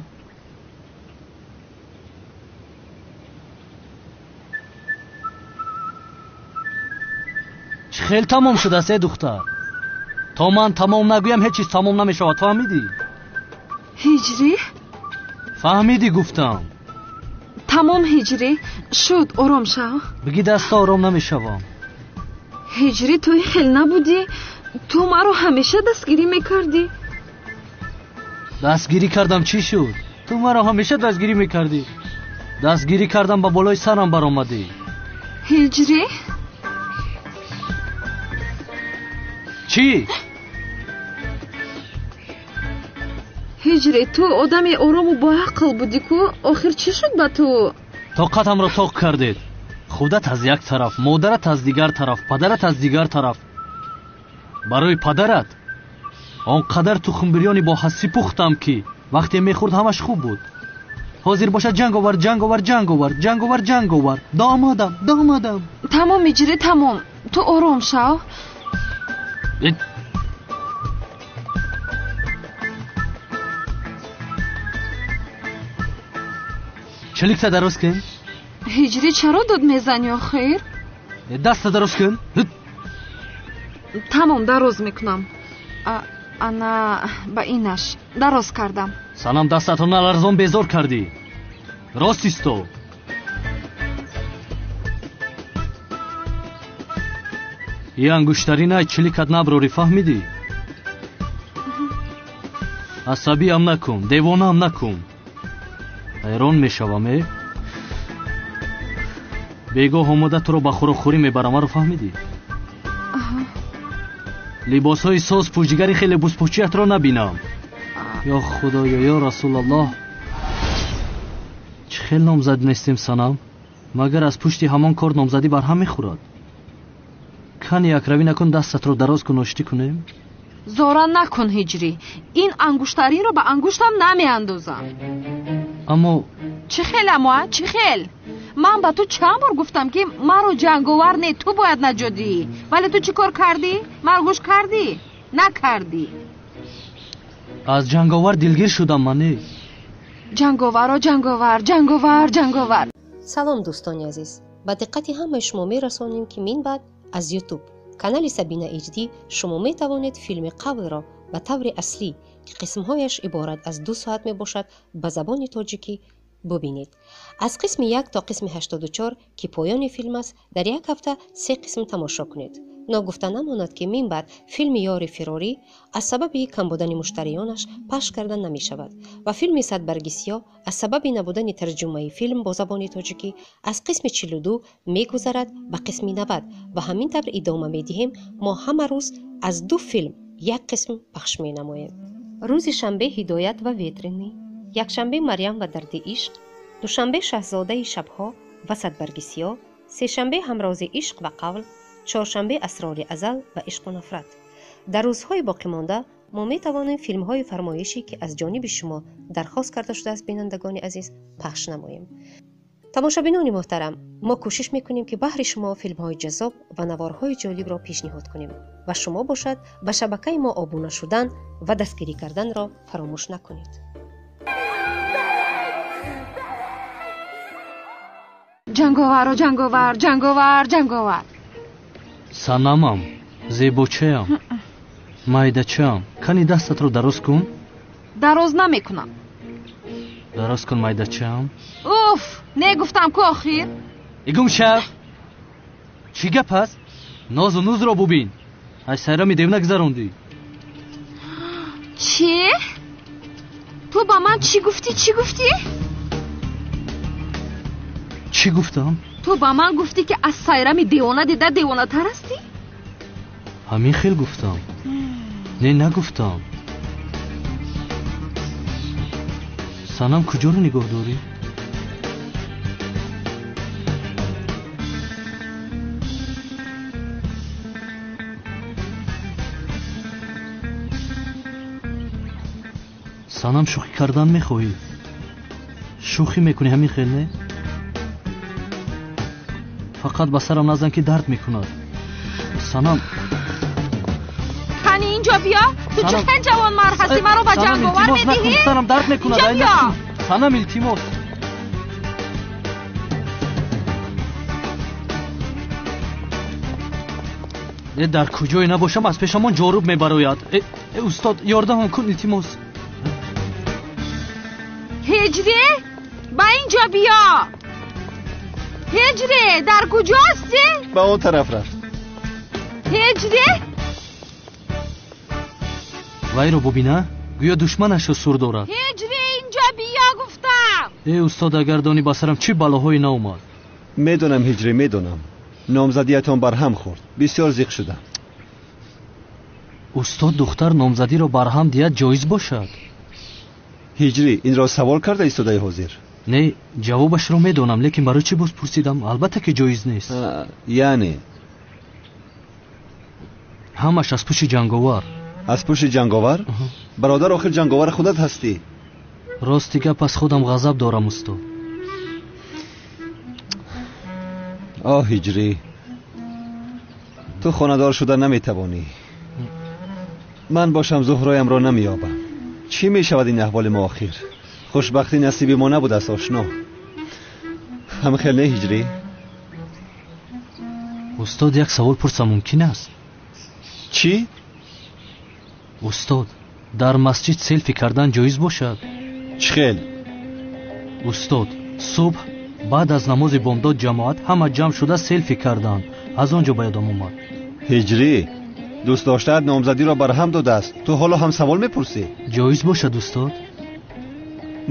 Чӣ хел тамом шудааст, э духтар? То ман тамом нагӯям, ҳеҷ чиз тамом намешавад, фаҳмидӣ? Ҳиҷрӣ? Фаҳмидӣ гуфтам. Тамом ҳиҷрӣ, шуд, ором шав. Бигӣ даста ором намешавам. Ҳиҷрӣ, ту хел набудӣ. Ту маро ҳамеша дастгирӣ мекардӣ. Дастгирӣ кардам, чӣ шуд? Ту маро ҳамеша дастгирӣ мекардӣ. Дастгирӣ кардам, ба болои сарам баромадӣ. Ҳиҷрӣ? Чӣ? Ҳиҷрӣ, ту одами орому боақл будӣ ку, охир чӣ шуд ба ту? Тоқатамро тоқ кардед. Худат аз як тараф, модарат аз дигар тараф, падарат аз дигар тараф. Барои падарат он қадар тухмбирёни бо ҳассӣ пухтам, ки вақте мехӯрд ҳамаш хуб буд. Ҳозир бошад ҷанговар, ҷанговар, ҷанговар, ҷанговар, ҷанговар. Домодам, домодам. Тамом ҳиҷрӣ, тамом. Ту ором шав. Чиликта дароз кун. Ҳиҷрӣ, чаро дод мезанӣ охир? Даста дароз кун. Тамом, дароз мекунам. Ана ба инаш дароз кардам. Санам, дастатро наларзон безор кардӣ. Рост исто. И ангуштаринай чиликат наброрӣ, фаҳмидӣ? Асабиам накун, девонаам накун. Ҳайрон мешавам, э? Бегоҳ омода туро ба хӯрокхӯрӣ мебарам, маро фаҳмидӣ? Либосҳои соз пӯшигари хеле бузпӯчиятро набинам. Ё худоё, ё расулаллоҳ, чӣ хел номзад нестем, санам? Магар аз пушти ҳамон кор номзадӣ барҳам мехӯрад? Кани якравӣ накун, дастатро дароз кун, оштӣ кунем. Зора накун ҳиҷрӣ, ин ангуштаринро ба ангуштам намеандозам. Аммо чӣ хел, аммо чӣ хел? Ман ба ту чанд бор гуфтам, ки маро ҷанговар не, ту бояд наҷот диҳӣ. Вале ту чӣ кор кардӣ? Маро гӯш кардӣ? Накардӣ. Аз ҷанговар дилгир шудам ман, не? Ҷанговаро, ҷанговар, ҷанговар, ҷанговар. Салом, дӯстони азиз. Ба диққати ҳамаи шумо мерасонем, ки минбаъд аз YouTube канали Сабина HD шумо метавонед филми Қавлро ба таври аслӣ, ки қисмҳояш иборат аз 2 соат мебошад, ба забони тоҷикӣ бубинед. Аз қисми 1 то қисми 84, ки поёни филм аст, дар як ҳафта 3 қисм тамошо кунед. Ногуфта намонад, ки минбаъд филми Ёри фирорӣ аз сабаби кам будани муштариёнаш пахш карда намешавад ва филми Садбарги сиёҳ аз сабаби набудани тарҷумаи филм бо забони тоҷикӣ аз қисми 42 мегузарад ба қисми 90 ва ҳамин тавр идома медиҳем. Мо ҳама рӯз аз 2 филм як қисм пахш менамоем. Рӯзи шанбе Ҳидоят ва Ветренӣ, якшанбе Марьям ва дарди ишқ, душанбе Шаҳзодаи шабҳо ва Садбарги сиёҳ, сешанбе Ҳамрози ишқ ва қавл, чоршанбе Асрори азал ва ишқу нафрат. Дар рӯзҳои боқимонда мо метавонем филмҳои фармоишӣ, ки аз ҷониби шумо дархост карда шудааст, бинандагони азиз, пахш намоем. Тамошобинони муҳтарам, мо кӯшиш мекунем, ки баҳри шумо филмҳои ҷаззоб ва наворҳои ҷолибро пешниҳод кунем ва шумо бошад ба шабакаи мо обуна шудан ва дастгирӣ карданро фаромӯш накунед. Ҷанговаро, ҷанговар, ҷанговар, ҷанговар. Санамам, зебочаям, майдачаам, кани дастатро дароз кун. Дароз намекунам. Дароз кун, майдачаам. Уф, не гуфтам ку охир. Игум шав. Чӣ гап аст? Нозу нузро бубин. Аз сайрами девна гузарондӣ. Чӣ? Ту ба ман чӣ гуфтӣ, чӣ гуфтӣ? Чӣ гуфтам? Ту ба ман гуфтӣ, ки аз сайрами девона дида девонатар ҳастӣ? Ҳамин хел гуфтам. Не, нагуфтам. Санам, куҷоро нигоҳ дорӣ? Санам, шӯхӣ кардан мехоҳӣ? Шӯхӣ мекунӣ, ҳамин хел, не? Фақат ба сарам назан, ки дард мекунад. Санам, кани инҷо биё. Ту чӣ хел ҷавонмард ҳастӣ, маро ба ҷанговар медиҳӣ? Сарам дард мекунад. Инҷо биё. Санам, илтимос. Дар куҷое набошам аз пешамон ҷоруб мебарояд. Устод, ёрдамам кун, илтимос. Ҳиҷрӣ, ба инҷо биё. Ҳиҷрӣ, дар куҷо ҳастӣ? Ба он тараф рафт. Ҳиҷрӣ? Вайро бубина, гӯё душманашро сур дорад. Ҳиҷрӣ, инҷо биё гуфтам. Устод, агар донӣ ба сарам чӣ балоҳое наомад. Медонам ҳиҷрӣ, медонам. Номзадиятон барҳам хӯрд. Бисёр зиқ шудам. Устод, духтар номзадиро барҳам диҳад ҷоиз бошад? Ҳиҷрӣ, инро савол карда истодаи ҳозир? Не, ҷавобашро медонам, лекин барои чӣ боз пурсидам? Албатта ки ҷоиз нест. Яъне? Ҳамаш аз пушти ҷанговар. Аз пушти ҷанговар? Бародар, охир ҷанговар худат ҳастӣ. Рости гап, аз худам ғазаб дорам, устод. Оҳ ҳиҷрӣ, ту хонадор шуда наметавонӣ. Ман бошам зуҳроямро намеёбам. Чӣ мешавад ин аҳволи мо охир? Хушбахтӣ насиби мо набудааст, ошно. Ҳамхел не ҳиҷрӣ? Устод, як савол пурсам мумкин аст? Чӣ? Устод, дар масҷид селфи кардан ҷоиз бошад? Чӣ хел? Устод, субҳ баъд аз намози бомдод ҷамоат ҳама ҷамъ шуда селфи карданд. Аз он ҷо ба ёдам омад. Ҳиҷрӣ, дӯст доштаат номзадиро барҳам додааст. Ту ҳоло ҳам савол мепурсӣ? Ҷоиз бошад, устод?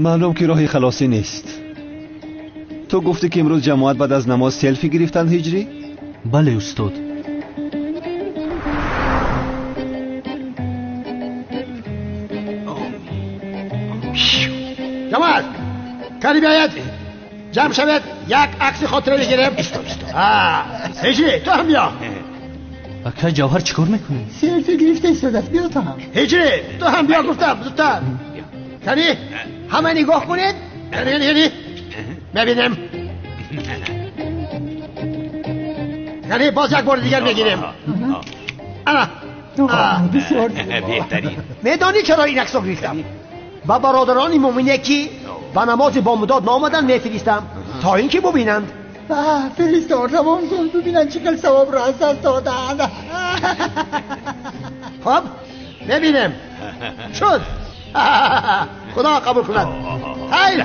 Маълум ки роҳи халосӣ нест. Ту гуфтӣ ки имрӯз ҷамоат баъд аз намоз селфи гирифтанд, ҳиҷрӣ? Бале, устод. Ҷамоат, кани биёяд, ҷамъ шавед, як акси хотира бигирем. Ҳиҷрӣ, ту ҳам биё. Акай Ҷавҳар, чӣ кор мекунӣ? Селфи гирифта истодааст, биё ту ҳам. Ҳиҷрӣ, ту ҳам биё гуфтам, зудтар. Кани, ҳама нигоҳ кунед. Кани, мебинем. Кани, боз як бори дигар мегирем. Ана. Бисёр беҳтарин. Медонӣ чаро ин аксро гирифтам? Ба бародарони мӯмине ки ба намози бомдод наомаданд мефиристам, то ин ки бубинанд. Фиристор, равон кун, бубинанд чӣ қадр савобро аз даст додаанд. Хоб, мебинем. Шуд. Худо қабул кунад. Хайр.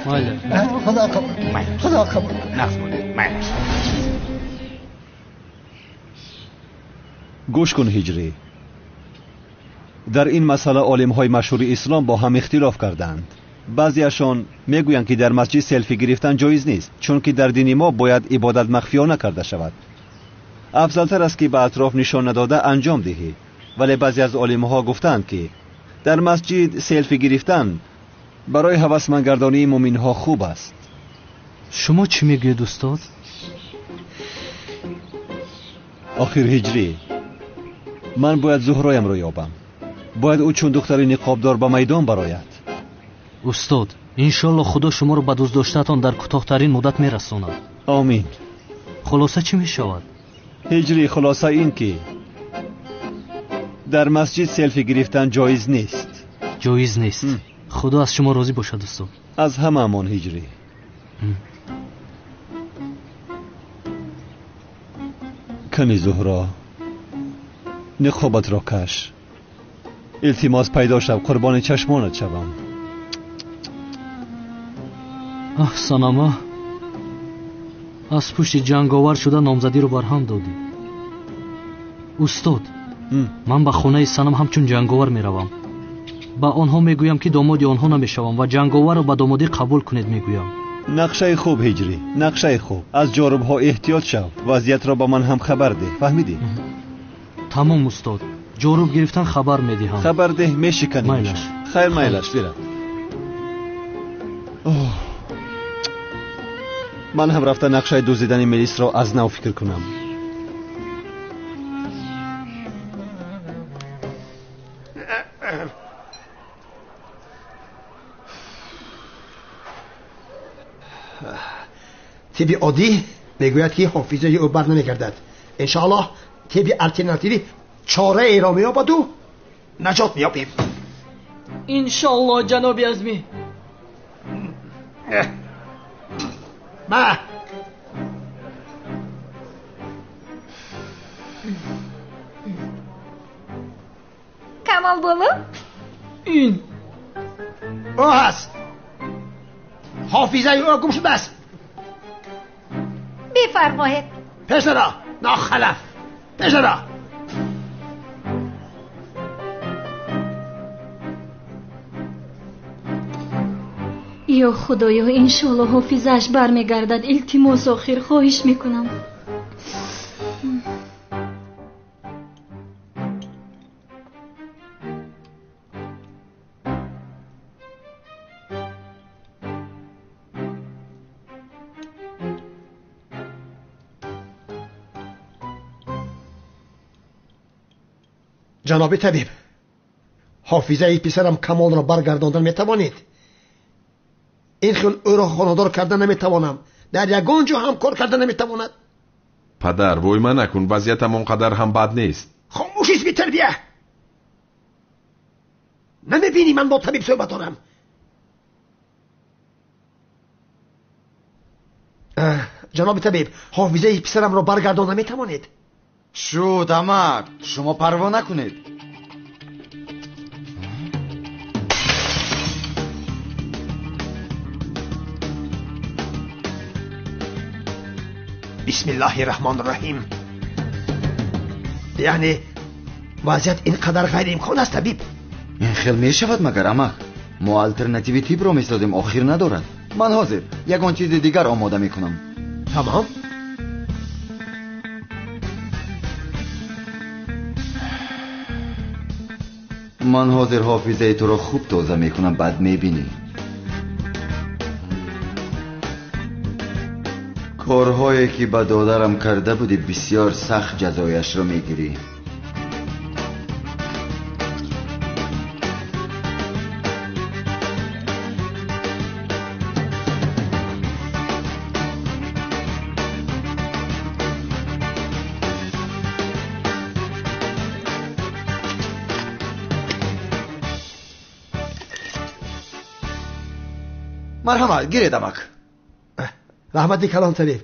Худо қабул кунад. Худо қабул кунад. Нақс монед. Майлаш. Гӯш кун ҳиҷрӣ. Дар ин масъала олимҳои машҳури ислом бо ҳам ихтилоф карданд. Баъзеашон мегӯянд ки дар масҷид селфи гирифтан ҷоиз нест, чунки дар дини мо бояд ибодат махфиёна карда шавад. Афзалтар аст ки ба атроф нишон надода анҷом диҳӣ. Вале баъзе аз олимҳо гуфтаанд ки дар масҷид селфи гирифтан барои ҳавасмандгардонии мӯминҳо хуб аст. Шумо чӣ мегӯед, устод? Охир ҳиҷрӣ, ман бояд зуҳроямро ёбам. Бояд ӯ чун духтари ниқобдор ба майдон барояд. Устод, иншоалло худо шуморо ба дӯстдоштаатон дар кӯтоҳтарин муддат мерасонад. Омин. Хулоса чӣ мешавад? Ҳиҷрӣ, хулоса ин ки дар масҷид селфи гирифтан ҷоиз нест. Ҷоиз нест. Худо аз шумо розӣ бошад, устод. Аз ҳамаамон, ҳиҷрӣ. Кани Зуҳро, ниқобатро каш. Илтимос, пайдо шав, қурбони чашмонат шавам. Аҳ, Санама, аз пушти ҷанговар шуда номзадиро барҳам додӣ. Устод, ман ба хонаи Санам ҳамчун ҷанговар меравам. Ба онҳо мегӯям ки домоди онҳо намешавам ва ҷанговарро ба домодӣ қабул кунед мегӯям. Нақшаи хуб, ҳиҷрӣ, нақшаи хуб. Аз ҷорубҳо эҳтиёт шав, вазъиятро ба ман ҳам хабар деҳ, фаҳмидӣ? Тамом, устод. Ҷоруб гирифтан хабар медиҳам. Хабар деҳ, мешиканем. Майлаш. Хайр, майлаш, бирав. Ман ҳам рафта нақшаи дуздидани милисро аз нав фикр кунам. Тибби оддӣ мегӯяд ки ҳофизаи ӯ бар намегардад. Иншоаллоҳ тибби алтернативӣ чораеро меёбаду наҷот меёбем. Иншоаллоҳ, ҷаноби азмӣ. Ма Камол боло? Ин ӯ ҳаст. Ҳофизаи ӯ гум шудааст. Бифармоед. Пешаро, нохалаф, пешаро. Ё худоё, иншоалло ҳофизааш бармегардад. Илтимос, охир хоҳиш мекунам. Ҷаноби табиб, ҳофизаи писарам Камолро баргардондан метавонед? Ин хел ӯро хонадор карда наметавонам. Дар ягон ҷо ҳам кор карда наметавонад. Падар, войма накун, вазъиятам он қадар ҳам бад нест. Хомӯшист, бетарбия! Намебинӣ ман бо табиб суҳбат дорам? Ҷаноби табиб, ҳофизаи писарамро баргардон наметавонед? Шуд, амак, шумо парво накунед. Бисмиллаҳи раҳмони раҳим. Яъне вазъият ин қадар ғайриимкон аст, табиб? Ин хел мешавад магар, амак? Мо алтернативи тибро месозем, охир надорад. Ман ҳозир ягон чизи дигар омода мекунам. Тамом. Ман ҳозир ҳофизаи туро хуб тоза мекунам, баъд мебинӣ. Корҳое ки ба додарам карда будӣ, бисёр сахт ҷазояшро мегирӣ. Марҳамат, гиред, амак. Раҳмати калон, табиб,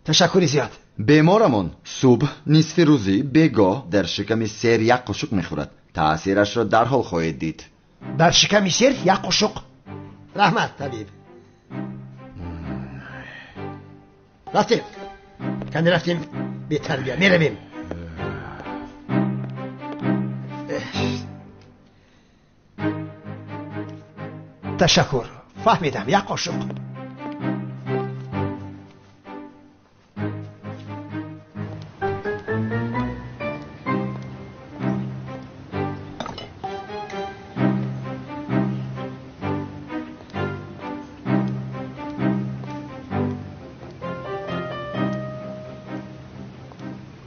ташаккури зиёд. Беморамон субҳ, нисфи рӯзӣ, бегоҳ дар шиками сер як қошуқ мехӯрад. Таъсирашро дарҳол хоҳед дид. Дар шиками сер як қошуқ. Раҳмат, табиб. Рафтем, кани рафтем, бетарбия, меравем. Ташаккур, фаҳмидам, як қошуқ.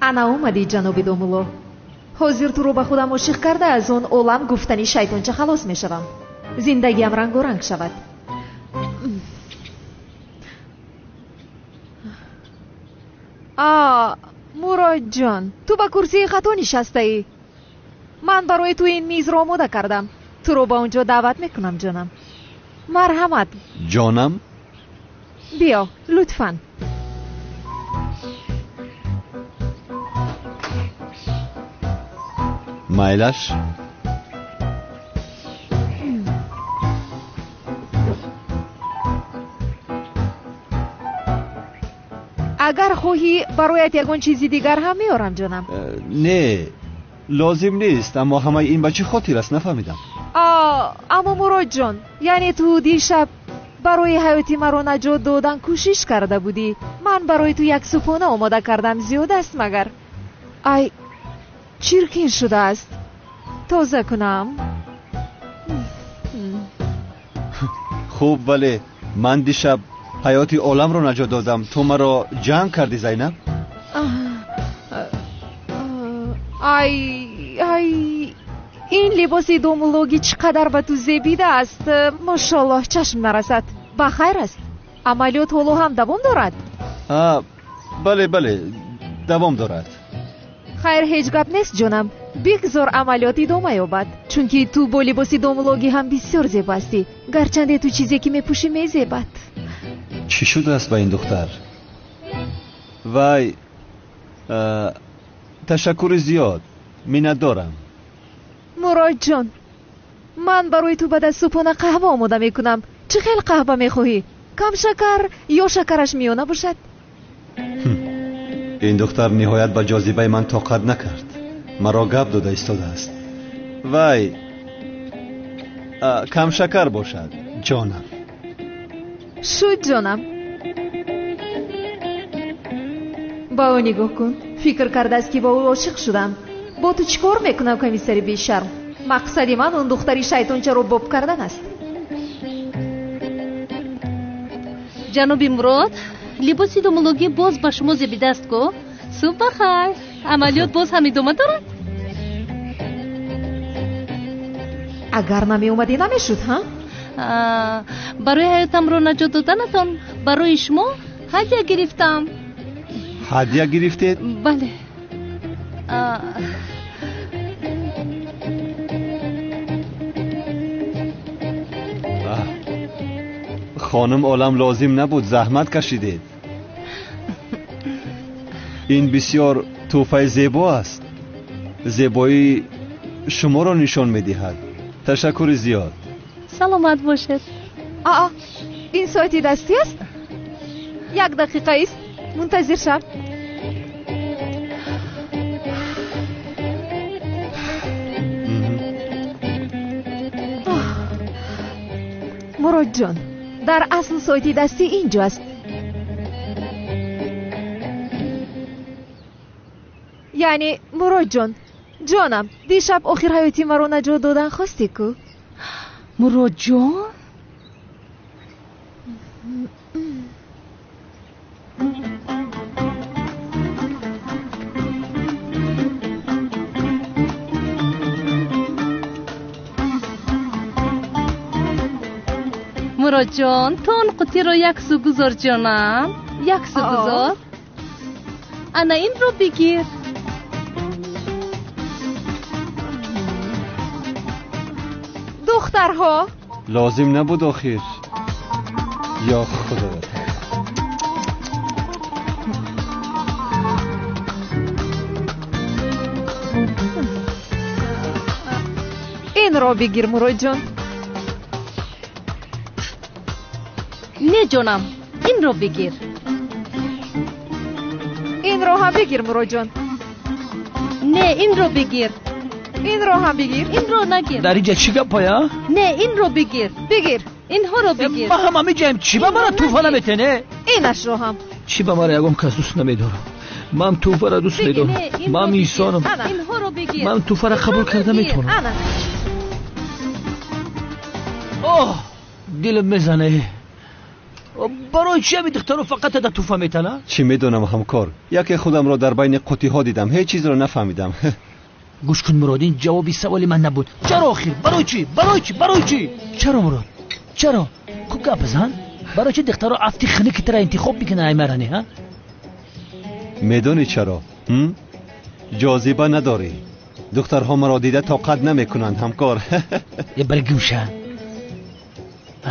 Ана омадӣ, ҷаноби домулло. Ҳозир туро ба худам ошиқ карда, аз он олам гуфтани шайтонча халос мешавам. Зиндагиам рангоранг шавад. А, Муродҷон, ту ба курсии хато нишастаӣ. Ман барои ту ин мизро омода кардам. Туро ба он ҷо даъват мекунам, ҷонам. Марҳамат. Ҷонам? Биё, лутфан. Майлаш? Агар хоҳӣ, бароят ягон чизи дигар ҳам меорам, ҷонам. Не, лозим нест, аммо ҳамаи ин ба чӣ хотир аст, нафаҳмидам. Аммо Муродҷон, яъне ту дишаб барои ҳаёти маро наҷот додан кӯшиш карда будӣ. Ман барои ту як субҳона омода кардам, зиёд аст магар? Ай, чиркин шудааст. Тоза кунам. Хуб, вале ман дишаб ҳаёти оламро наҷот додам. Ту маро ҷанг кардӣ, Зайнаб? Ай, ай, ин либоси домулогӣ чӣ қадар ба ту зебидааст. Мошоллоҳ, чашм нарасад. Ба хайр аст? Амалиёт ҳоло ҳам давом дорад? Бале, бале, давом дорад. Хайр, ҳеҷ гап нест, ҷонам. Бигзор амалиёт идома ёбад, чунки ту бо либоси домулогӣ ҳам бисёр зебо ҳастӣ. Гарчанде ту чизе ки мепӯшӣ мезебад. Чӣ шудааст ба ин духтар? Вай, ташаккури зиёд, миннатдорам. Муродҷон, ман барои ту баъд аз субҳона қаҳва омода мекунам. Чӣ хел қаҳва мехоҳӣ? Кам шакар ё шакараш миёна бошад? Ин духтар ниҳоят ба ҷозибаи ман тоқат накард. Маро гап дода истодааст. Вай, камшакар бошад, ҷонам. Шуд, ҷонам. Ба ӯ нигоҳ кун. Фикр кардааст, ки бо ӯ ошиқ шудам. Бо ту чӣ кор мекунам, комиссари бешарм? Мақсади ман он духтари шайтончаро боб кардан аст. Ҷаноби Мурод, либоси домологӣ боз ба шумо зебидаст ку? Субҳ бахайр. Амалиёт боз ҳам идома дорад? Агар намеомадӣ, намешуд, ҳа? Барои ҳаётамро наҷот доданатон барои шумо ҳадя гирифтам. Ҳадя гирифтед? Бале. Хонум Олам, лозим набуд, заҳмат кашидед. Ин бисёр тӯҳфаи зебо аст. Зебоии шуморо нишон медиҳад. Ташаккури зиёд. Саломат бошед. Аа, ин соати дастӣ аст? Як дақиқа ист, мунтазир шав. Муродҷон, дар асл соати дастӣ ин ҷо аст. Яъне, Муродҷон, ҷонам, дишаб охир ҳаёти маро наҷот додан хостӣ ку? Муродҷон? Муродҷон, ту он қутиро як су гузор, ҷонам, як су гузор. Ана инро бигир. Духтарҳо, лозим набуд охир. Ё худоя. Инро бигир, Муродҷон. Не, ҷонам, инро бигир. Инро ҳам бигир, Муродҷон. Не, инро бигир. Инро ҳам бигир. Инро нагир. Дар инҷа чӣ гапая? Не, инро бигир. Бигир. Инҳоро бигир. Ма ҳам ҳамиҷаем. Чӣ ба мара тӯҳфа наметене? Инашро ҳам. Чӣ ба мара ягон кас дӯст намедорам? Ман тӯҳфаро дӯст медорам. Ман инсонам. Инҳоро бигир. Ман тӯҳфаро қабул карда метавонам. Оҳ, дилам мезане. Барои чи ҳами духтаро фақат да тӯҳфа метана? Чӣ медонам, ҳамкор. Яке худамро дар байни қутиҳо дидам, ҳеҷ чизро нафаҳмидам. Гӯш кун, Мурод, ин ҷавоби саволи ман набуд. Чаро охир? Барои чӣ? Барои чӣ? Барои чӣ? Чаро, Мурод? Чаро? Ку гап зан? Барои чӣ духтаро афти хунуки тара интихоб мекунанд, ай маране, ҳа? Медонӣ чаро? Ҷозиба надорӣ. Духтарҳо маро дида тоқат намекунанд, ҳамкор. Е, бари гумша.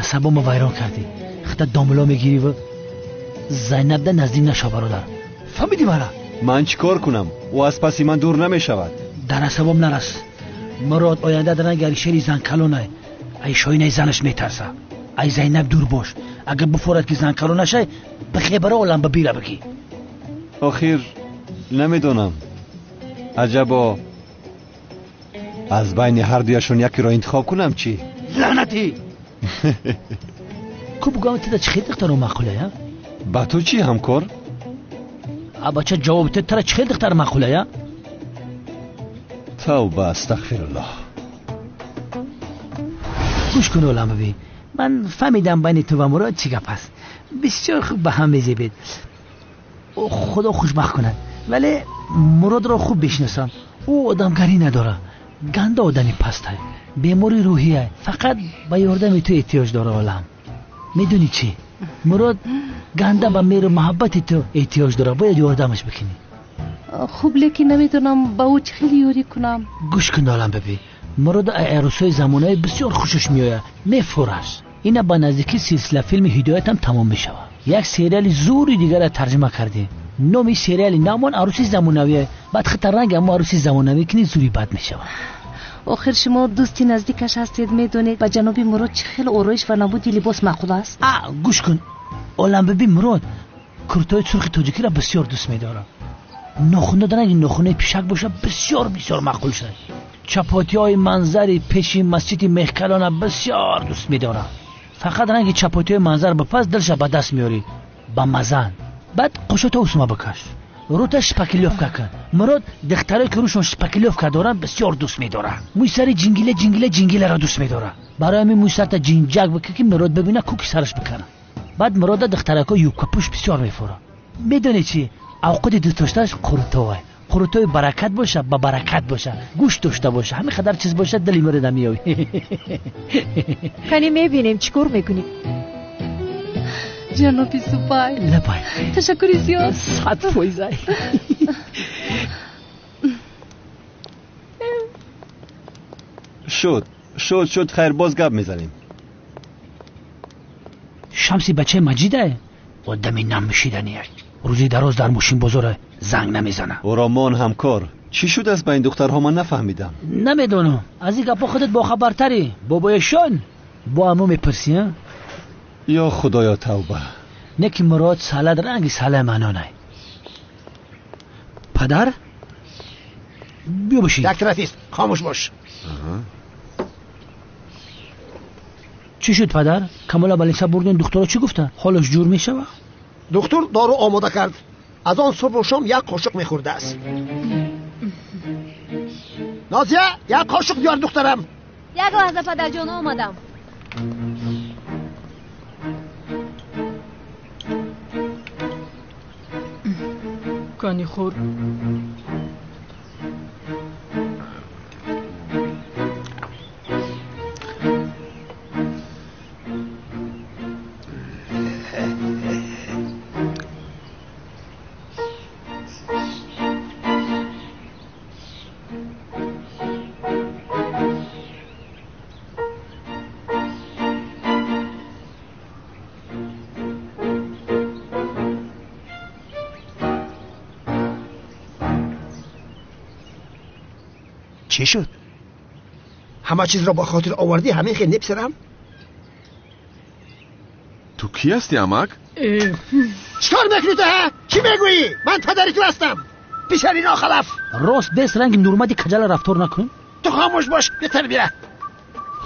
Асабомо вайрон кардӣ. Хата домло мегирӣ ва Зайнабда наздик нашав, бародар. Фаҳмидӣ мара? Ман чӣ кор кунам? Ӯ аз паси ман дур намешавад. Дар асабом нарас. Мурод оянда дар ранги Алишери занкалонай. Ай шоинаи занаш метарса. Ай Зайнаб дур бош. Агар буфорад ки занкалон нашай, бихебара олам ба бира бикӣ. Охир намедонам. Аҷабо аз байни ҳар дуяшон якеро интихоб кунам чӣ? Лаънатӣ! Ку бугӯям, тида чӣ хел духтаро маъқулая? Ба ту чӣ, ҳамкор? А бача, ҷавоб те, тара чӣ хел духтар маъқулая? Тавба, астағфируллоҳ. Гӯш кун, олам бибин. Ман фаҳмидам байни ту ва Мурод чӣ гап аст. Бисёр хуб ба ҳам мезебед. Худо хушбахт кунад. Вале Муродро хуб бишносам. Ӯ одамгарӣ надорад. Ганда одами пастай. Бемори рӯҳия. Фақат ба ёрдами ту эҳтиёҷ дора, олам. Медонӣ чӣ? Мурод ганда ба меҳру муҳаббати ту эҳтиёҷ дорад. Бояд ёрдамаш бикунӣ. Хуб, лекин намедонам ба ӯ чӣ хел ёрӣ кунам. Гӯш кун, олам бибин. Мурод арӯсҳои замонави бисёр хушаш меояд. Мефураш. Ина ба наздикӣ силсила филми ҳидоятам тамом мешавад. Як сериали зури дигарро тарҷима кардем. Номи сериали намон арӯси замонавие. Баъд хита ранг аммо арӯси замонавӣ кунӣ, зури бад мешавад. Охир шумо дӯсти наздикаш ҳастед, медонед ба ҷаноби Мурод чӣ хел ороиш ва намуди либос маъқул аст. Гӯш кун, Оламбиби, Мурод куртои сурхи тоҷикиро бисёр дӯст медорад. Нохун даданаг нохунаи пишак боша, бисёр бисёр маъқул шуд. Чапотиҳои манзари пеши масҷиди Меҳкалона бисёр дӯст медорад. Фақат ранги чапотиҳои манзар бипаз, дилша ба даст меорӣ, ба мазан. Баъд қошото усума бикаш, рута шпаклёвка кун. Мурод духтарое ки рӯшон шпаклёвка доранд бисёр дӯст медорад. Мӯи сари ҷингила ҷингила ҷингиларо дӯст медорад. Барои ҳамин мӯи сарта ҷинҷак бикун, ки Мурод бибина, куки сараш бикана. Баъд Мурода духтарако юбкапӯш бисёр мефурад. Медонӣ чи? Авқоти дӯстдоштааш қурутовай. Қурутои баракат боша, ба баракат боша, гӯшт дошта боша, ҳамин қадар чиз боша, дили Мурода меёбӣ. Кани мебинем, чӣ кор мекунӣ? Ҷаноби Супай, лабай, ташаккури зиёд. 100%. Шуд, шуд, шуд, хайр, боз гап мезанем. Шамси бачаи Маҷидае, одами намшидание. Рӯзи дароз дар мошинбозор занг намезана. Оромон ҳамкор, чӣ шудааст ба ин духтарҳо, ман нафаҳмидам. Намедонам, аз ин гапҳо худат бохабартарӣ. Бобоешон бо амо мепурсӣ. Ё худоё, тавба. Не ки Мурод салад ранги салаи манонай. Падар, биё бишин. Як тарафист, хомӯш бош. Чӣ шуд, падар? Камола балиса бурден, духтаро чӣ гуфта? Ҳолаш ҷур мешава? Духтур дору омода кард. Аз он субҳу шом як қошуқ мехӯрдааст. Нозия, як қошуқ биёр, духтарам. Як лаҳза, падарҷон, омадам. Кани хӯр. Чӣ шуд? Ҳама чизро ба хотир овардӣ, ҳамин хел не, писарам? Ту кӣ ҳастӣ, амак? Чӣ кор мекунӣ ту, ҳа? Чӣ мегӯӣ? Ман падари ту ҳастам, писари нохалаф. Рост бес ранги Нурмади каҷала рафтор накун. Ту хомӯш бош, бетарбия.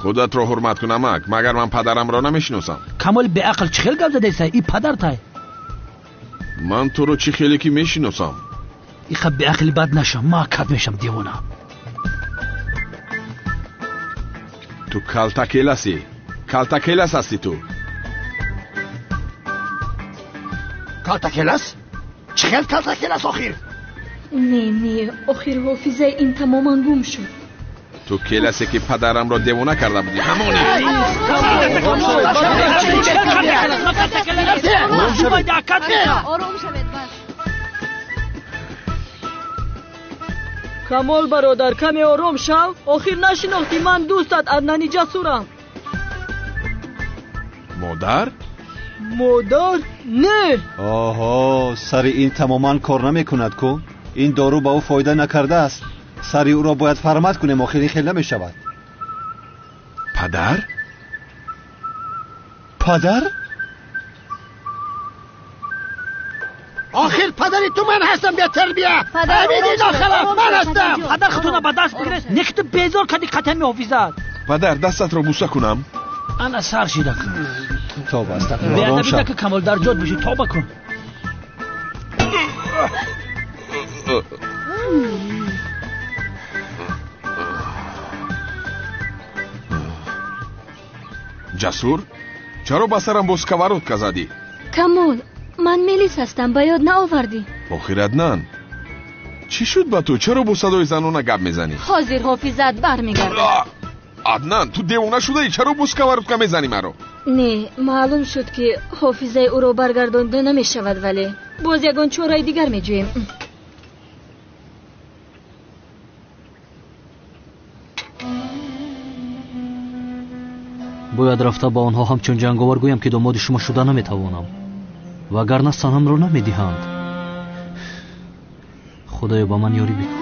Худатро ҳурмат кун, амак. Магар ман падарамро намешиносам? Камоли беақл, чӣ хел гап задаиса? И падартай. Ман туро чӣ хеле ки мешиносам. Иха беақли бад нашам, ма кат мешам, девона. Ту калтакеласӣ, калтакелас ҳастӣ ту. Калтакелас? Чӣ хел калтакелас охир? Не, не, охир ҳофизаи ин тамоман гум шуд. Ту келасе ки падарамро девона карда будӣ, ҳамони. Ором шавед, бас. Камол бародар, каме ором шав. Охир нашинохтӣ, ман дӯстат Аднани Ҷасурам. Модар? Модар? Не. Оҳо, сари ин тамоман кор намекунад ку. Ин дору ба ӯ фоида накардааст. Сари ӯро бояд фармат кунем, охир ин хел намешавад. Падар? Падар? Охир падари ту ман ҳастам, бетарбия. Ҳамиди нохалаф ман ҳастам. Падар, худтона ба даст бигиред. Не ки ту безор кардӣ қатами ҳофизат. Падар, дастатро буса кунам. Ана сар шида кун. Тоба, астағфируллоҳ. Ором шав. Беадабида ки Камол дар ҷод бишӣ, тоба кун. Ҷасур, чаро ба сарам бо сковородка задӣ? Камол, ман Мелис ҳастам, ба ёд наовардӣ. Охир Аднан, чӣ шуд ба ту? Чаро бо садои занона гап мезанӣ? Ҳозир ҳофизат бармегардад. Аднан, ту девона шудаӣ? Чаро бо сковородка мезанӣ маро? Не, маълум шуд ки ҳофизаи ӯро баргардонда намешавад, вале боз ягон чораи дигар меҷӯем. Бояд рафта ба онҳо ҳамчун ҷанговар гӯям, ки домоди шумо шуда наметавонам, вагарна санамро намедиҳанд. Худоё, ба ман ёрӣ бикун.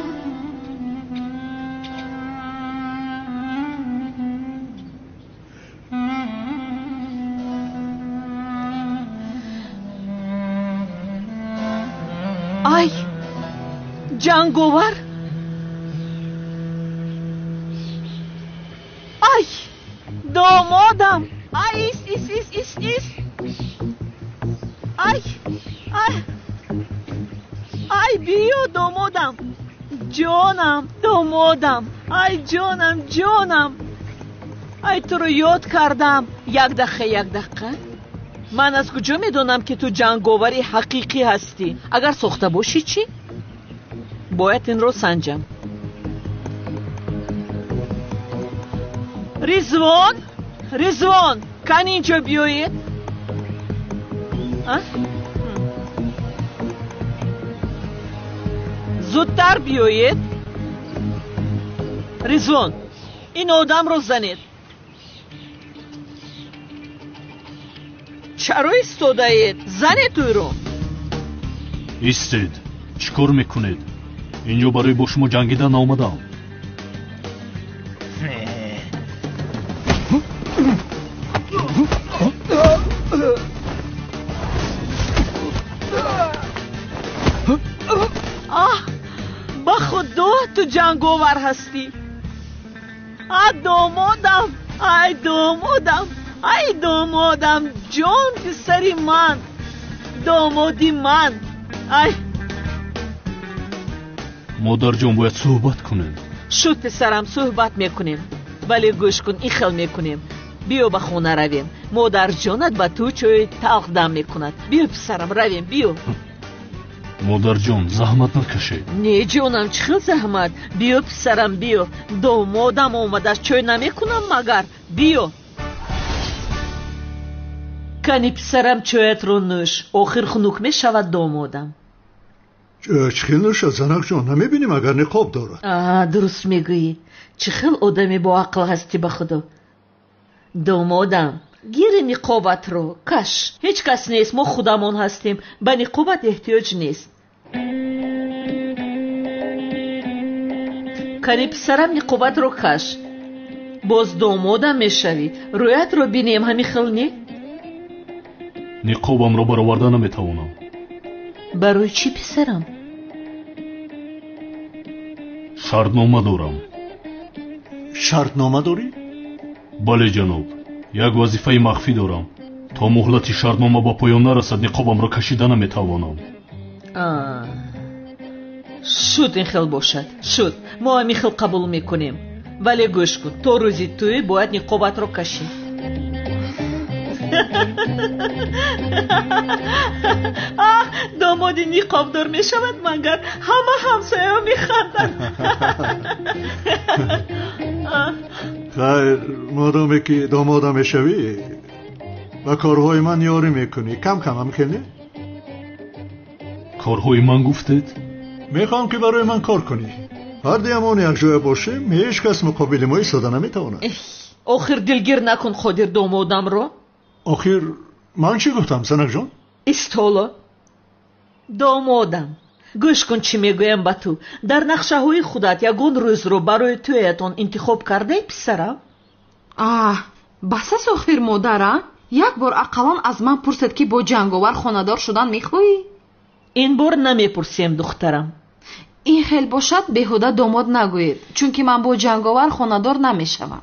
Ай, ҷанговар! Ай, домодам! Ай, ис, ис, ис, ис, ис! Ай, ай! Ай, биё, домодам! Ҷонам, домодам! Ай, ҷонам, ҷонам! Ай, туро ёд кардам! Як дақиқа, як дақиқа. Ман аз куҷо медонам, ки ту ҷанговари ҳақиқӣ ҳастӣ? Агар сохта бошӣ чӣ? Бояд инро санҷам. Ризвон, Ризвон, кани инҷо биёед. Зудтар биёед. Ризвон, ин одамро занед. Чаро истодаед? Занед ӯро. Истед, чӣ кор мекунед? Инҷо барои бо шумо ҷангидан наомадам. Аҳ, ба худо ту ҷанговар ҳастӣ. А, домодам, ай домодам, ай домодам, ҷон писари ман, домоди ман. Ай, модарҷон, бояд суҳбат кунем. Шуд писарам, суҳбат мекунем. Вале гӯш кун, ин хел мекунем. Биё ба хона равем. Модарҷонат ба ту чойи талх дам мекунад. Биё писарам, равем, биё. Модарҷон, заҳмат накашед. Не ҷонам, чӣ хел заҳмат? Биё писарам, биё. Домодам омадааст, чой намекунам магар? Биё. Кани писарам, чоятро нӯш. Охир хунук мешавад домодам. Чӣ хел нӯшад, занакҷон? Намебинем агар ниқоб дорад. Аа, дуруст мегӯӣ. Чӣ хел одами боақл ҳастӣ ба худо. Домодам, гири ниқобатро каш. Ҳеҷ кас нест, мо худамон ҳастем. Ба ниқобат эҳтиёҷ нест. Кани писарам, ниқобатро каш. Боз домодам мешавӣ. Рӯятро бинем, ҳамин хел не? Ниқобамро бароварда наметавонам. Барои чӣ писарам? Шартнома дорам. Шартнома дорӣ? Бале ҷаноб, як вазифаи махфӣ дорам. То муҳлати шартнома ба поён нарасад, ниқобамро кашида наметавонам. Шуд, ин хел бошад. Шуд, мо ҳамин хел қабул мекунем. Вале гӯш кун, то рӯзи тӯй бояд ниқобатро кашӣ. Аҳ, домоди ниқобдор мешавад, магар ҳама ҳамсояҳо механданд. Хайр, модоме ки домода мешавӣ, ба корҳои ман ёрӣ мекунӣ. Кам кам ҳам хел не? Корҳои ман гуфтед? Мехоҳам ки барои ман кор кунӣ. Ҳар дуямон якҷоя бошем, ҳеҷ кас муқобили мо истода наметавонад. Охир дилгир накун Қодир домодамро. Охир ман чӣ гуфтам, занакҷон? Истоло. Домодам, гӯш кун чӣ мегӯям ба ту. Дар нақшаҳои худат ягон рӯзро барои тӯятон интихоб кардаи писарам? Аҳ, бас аст охир модара. Як бор ақаллан аз ман пурсед, ки бо ҷанговар хонадор шудан мехоҳӣ? Ин бор намепурсем, духтарам. Ин хел бошад, беҳуда домод нагӯед, чунки ман бо ҷанговар хонадор намешавам.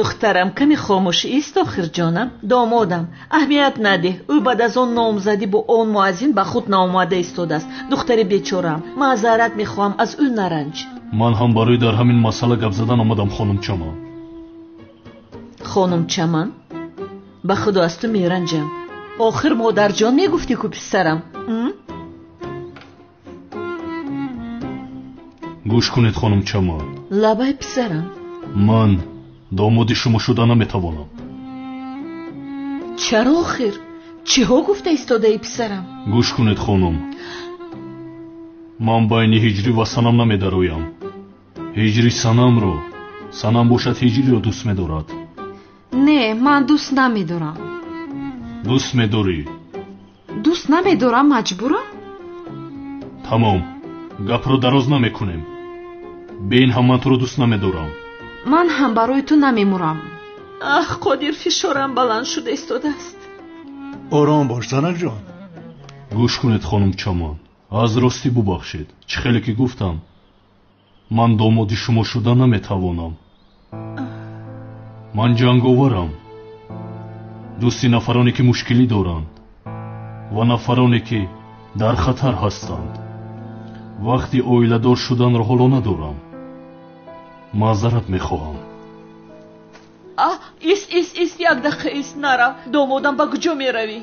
Духтарам, каме хомӯш ист охир ҷонам. Домодам, аҳамият надеҳ. Ӯ баъд аз он номзадӣ бо он муаззин ба худ наомада истодааст. Духтари бечораам, маъзарат мехоҳам, аз ӯ наранҷ. Ман ҳам барои дар ҳамин масъала гап задан омадам, хонум Чаман. Хонум Чаман, ба худо аз ту меранҷам. Охир модарҷон мегуфтӣ ку писарам? Гӯш кунед, хонум Чаман. Лабай писарам. Ман домоди шумо шуда наметавонам. Чаро охир? Чиҳо гуфта истодаи писарам? Гӯш кунед, хонум. Ман байни ҳиҷрӣ ва санам намедароям. Ҳиҷрӣ санамро, санам бошад ҳиҷриро дӯст медорад. Не, ман дӯст намедорам. Дӯст медорӣ? Дӯст намедорам, маҷбурам? Тамом, гапро дароз намекунем. Бе ин ҳам ман туро дӯст намедорам. Ман ҳам барои ту намемурам. Аҳ, Қодир, фишорам баланд шуда истодааст. Ором бош, занакҷон. Гӯш кунед, хонум Чаман, аз ростӣ бубахшед. Чӣ хеле ки гуфтам, ман домоди шумо шуда наметавонам. Ман ҷанговарам, дӯсти нафароне ки мушкилӣ доранд ва нафароне ки дар хатар ҳастанд. Вақти оиладор шуданро ҳоло надорам. Маъзарат мехоҳам. Ис, ис, ис, як дақиқа ис, нарав. Домодам, ба куҷо меравӣ?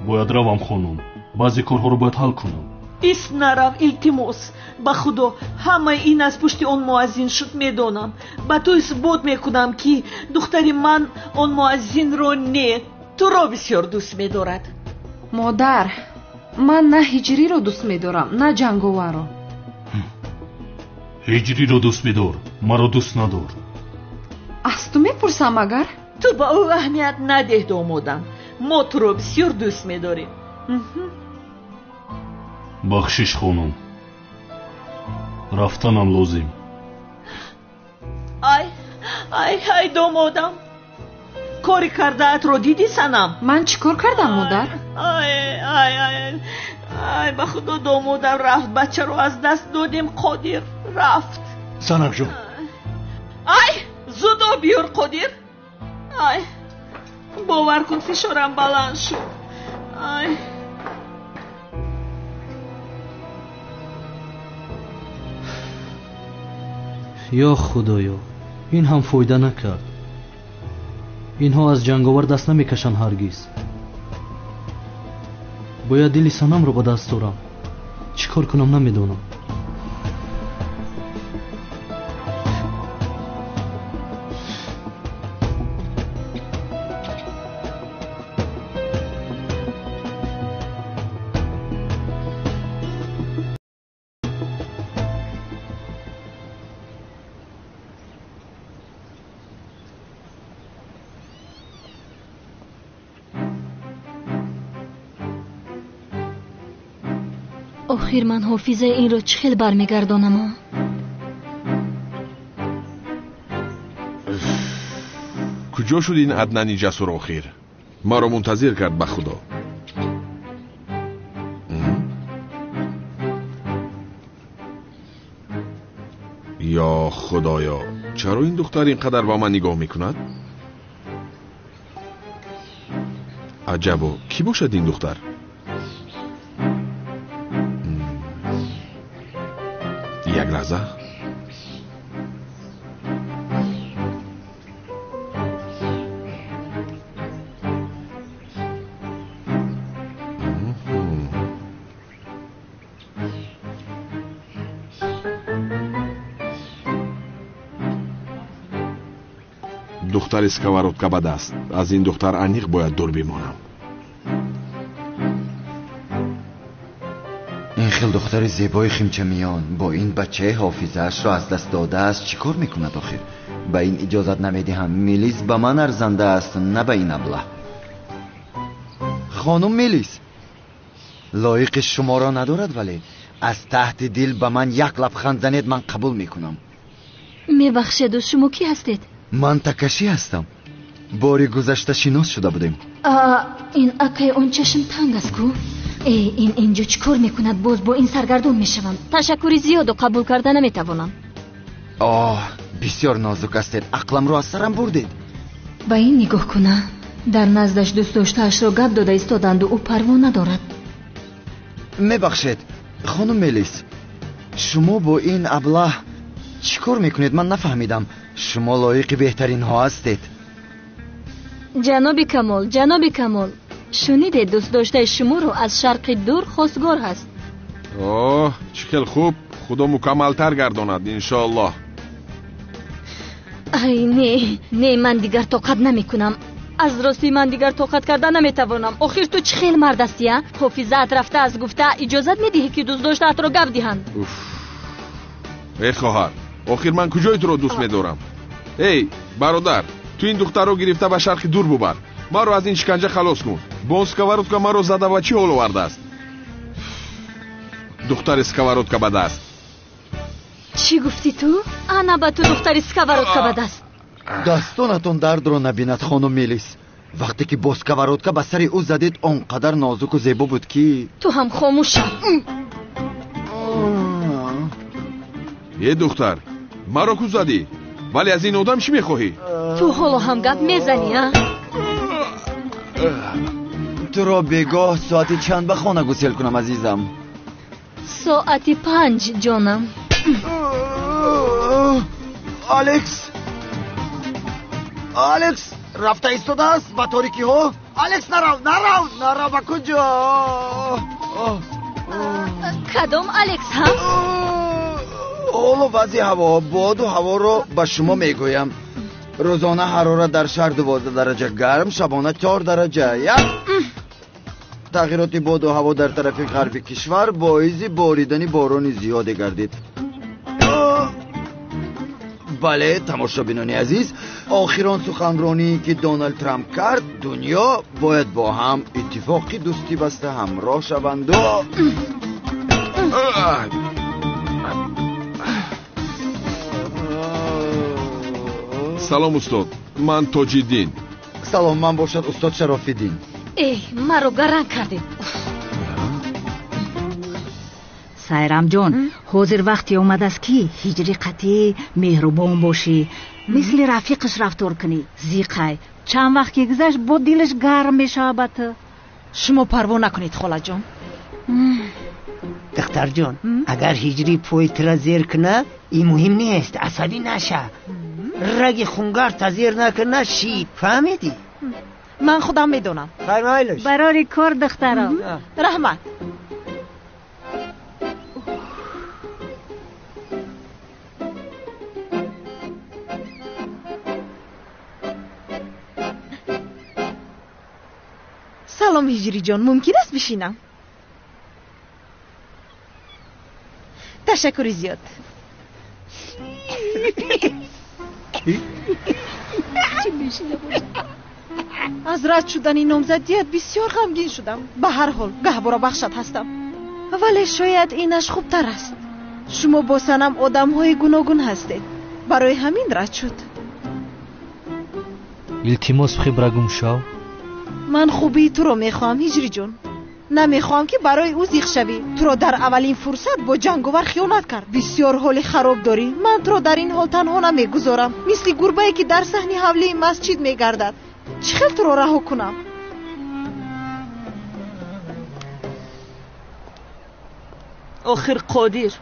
Бояд равам, хонум, баъзе корҳоро бояд ҳал кунам. Ис, нарав, илтимос. Ба худо, ҳамаи ин аз пушти он муаззин шуд, медонам. Ба ту исбот мекунам, ки духтари ман он муаззинро не, туро бисёр дӯст медорад. Модар, ман на ҳиҷриро дӯст медорам, на ҷанговарро. Ҳиҷриро дӯст бидор, маро дӯст надор. Аз ту мепурсам агар? Ту ба ӯ аҳамият надеҳ, домодам. Мо туро бисёр дӯст медорем. Бахшиш, хонум, рафтанам лозим. Ай, ай, ай, домодам, кори кардаатро дидӣ, санам? Ман чӣ кор кардам, модар? Ай, ай, ай, ай, ба худо, домодам рафт, бачаро аз даст додем. Қодир рафт. Санамҷон. Ай, зуд об биёр, Қодир. Ай, бовар кун, фишорам баланд шуд. Ай. Ё худоё, ин ҳам фоида накард. Инҳо аз ҷанговар даст намекашанд ҳаргиз. Бояд дили санамро ба даст дорам. Чӣ кор кунам намедонам. Охир ман ҳофизаи инро чӣ хел бармегардонам? Куҷо шуд ин Аднани ҷасур охир? Маро мунтазир кард, ба худо. Ё худоё, чаро ин духтар ин қадар ба ман нигоҳ мекунад? Аҷабо, кӣ бошад ин духтар? Як лаҳза. Духтари сковородка ба даст. Аз ин духтар аниқ бояд дур бимонам. Ин хел духтари зебои химчамиён бо ин бачаи ҳофизаашро аз даст додааст чӣ кор мекунад охир? Ба ин иҷозат намедиҳам. Мелис ба ман арзанда аст, на ба ин аблаҳ. Хонум Мелис лоиқи шуморо надорад, вале аз таҳти дил ба ман як лабханд занед, ман қабул мекунам. Мебахшеду, шумо кӣ ҳастед? Ман Такаши ҳастам. Бори гузашта шинос шуда будем. Ин акай он чашм танг аст ку? Э, ин инҷо чӣ кор мекунад? Боз бо ин саргардон мешавам. Ташаккури зиёду қабул карда наметавонам. Оҳ, бисёр нозук ҳастед. Ақламро аз сарам бурдед. Ба ин нигоҳ куна. Дар наздаш дӯстдоштаашро гап дода истоданду ӯ парво надорад. Мебахшед, хонум Мелис, шумо бо ин аблаҳ чӣ кор мекунед? Ман нафаҳмидам. Шумо лоиқи беҳтаринҳо ҳастед. Ҷаноби Камол, ҷаноби Камол, шунидед, дӯстдоштаи шуморо аз шарқи дур хостгор ҳаст. Оҳ, чӣ хел хуб. Худо мукаммалтар гардонад, иншоаллоҳ. Ай, не, не, ман дигар тоқат намекунам. Аз ростӣ ман дигар тоқат карда наметавонам. Охир ту чӣ хел мард ҳастӣ, а? Ҳофизаат рафта аз гуфта иҷозат медиҳӣ, ки дӯстдоштаатро гап диҳанд? Эй хоҳар, охир ман куҷои туро дӯст медорам? Эй бародар, ту ин духтарро гирифта ба шарқи дур бубар. Маро аз ин шиканҷа халос кун. Бо он сковородка маро зада ва чӣ ҳол овардааст? Духтари сковородка ба даст. Чӣ гуфтӣ ту? Ана ба ту духтари сковородка ба даст. Дастонатон дардро набинад, хонум Мелис. Вақте ки бо сковородка ба сари ӯ задед, он қадар нозуку зебо буд ки. Ту ҳам хомӯш шав. Е духтар, маро ку задӣ? Вале аз ин одам чӣ мехоҳӣ? Ту ҳоло ҳам гап мезанӣ, а? Туро бегоҳ соати чанд ба хона гусел кунам, азизам? Соати 5, ҷонам. Алекс! Алекс! Рафта истодааст ба торикиҳо? Алекс, нарав, нарав, нарав, ба куҷо? Кадом Алекс, ҳа? Ҳоло вазъи ҳаво, боду ҳаворо ба шумо мегӯям. Рӯзона ҳарорат дар шаҳр 12 дараҷа гарм, шабона 4 дараҷа. Як тағйироти боду ҳаво дар тарафи ғарби кишвар боиси боридани борони зиёде гардид. Бале, тамошобинони азиз, охирон суханроние ки Доналд Трамп кард, дунё бояд бо ҳам иттифоқи дӯстӣ баста ҳамроҳ шаванду. Салом, устод, ман Тоҷиддин. Салом, ман бошад устод Шарофиддин. Эй, маро гаранг кардед. Сайрамҷон, ҳозир вақте омадааст ки ҳиҷри қатъӣ меҳрубон бошӣ, мисли рафиқаш рафтор кунӣ. Зиқай, чанд вақт ки гузашт, бо дилаш гарм мешавад ба ту. Шумо парво накунед, холаҷон. Духтарҷон, агар ҳиҷрӣ пои тура зер кунад, ин муҳим нест, асабӣ наша. Раги хунгарта зер накуна, шид, фаҳмидӣ? Ман худам медонам. Фармоилаш. Барори кор, духтаро. Раҳмат. Салом, ҳиҷриҷон, мумкин аст бишинам? Ташаккури зиёд. Аз рад шудани номзадият бисёр ғамгин шудам. Ба ҳар ҳол гаҳвора бахшат ҳастам, вале шояд инаш хубтар аст. Шумо бо Санам одамҳои гуногун ҳастед, барои ҳамин рад шуд. Илтимос, хибра гум шав. Ман хубии туро мехоҳам, ҳиҷриҷон. Намехоҳам ки барои ӯ зиқ шавӣ. Туро дар аввалин фурсат бо ҷанговар хиёнат кард. Бисёр ҳоли хароб дорӣ. Ман туро дар ин ҳол танҳо намегузорам, мисли гурбае ки дар саҳни ҳавлии масҷид мегардад. Чӣ хел туро раҳо кунам? Охир Қодир,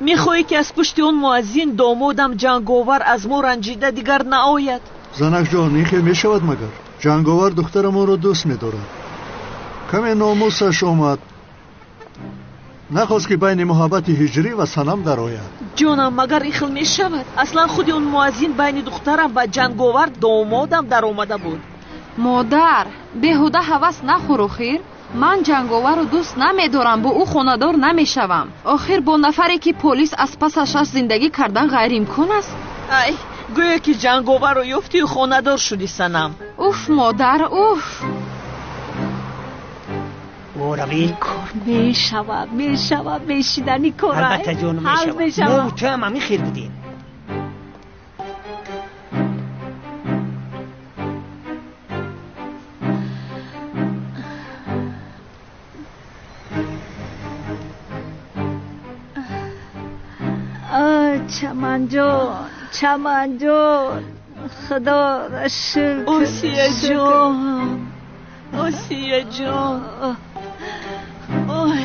мехоҳӣ ки аз пушти он муаззин домодам ҷанговар аз мо ранҷида дигар наояд? Занакҷон, ин хел мешавад магар? Ҷанговар духтарамонро дӯст медорад. Каме номусаш омад. Нахост ки байни муҳаббати ҳиҷрӣ ва Санам дарояд. Ҷонам, магар ин хел мешавад? Аслан худи он муаззин байни духтарам ва ҷанговар домодам даромада буд. Модар, беҳуда ҳавас нахӯр. Охир ман ҷанговарро дӯст намедорам, бо ӯ хонадор намешавам. Охир бо нафаре ки полис аз пасаш аст зиндагӣ кардан ғайриимкон аст. Ай, гӯё ки ҷанговарро ёфтию хонадор шудӣ, Санам. Уф, модар, уф. Кор мешавад, мешавад, мешидани кор. Албатта, ҷонум, мешавад. Мо ту ҳам ҳамин хел будем. Чаманҷон, Чаманҷон, худоро шукр. Осияҷон, Осияҷон. Ой,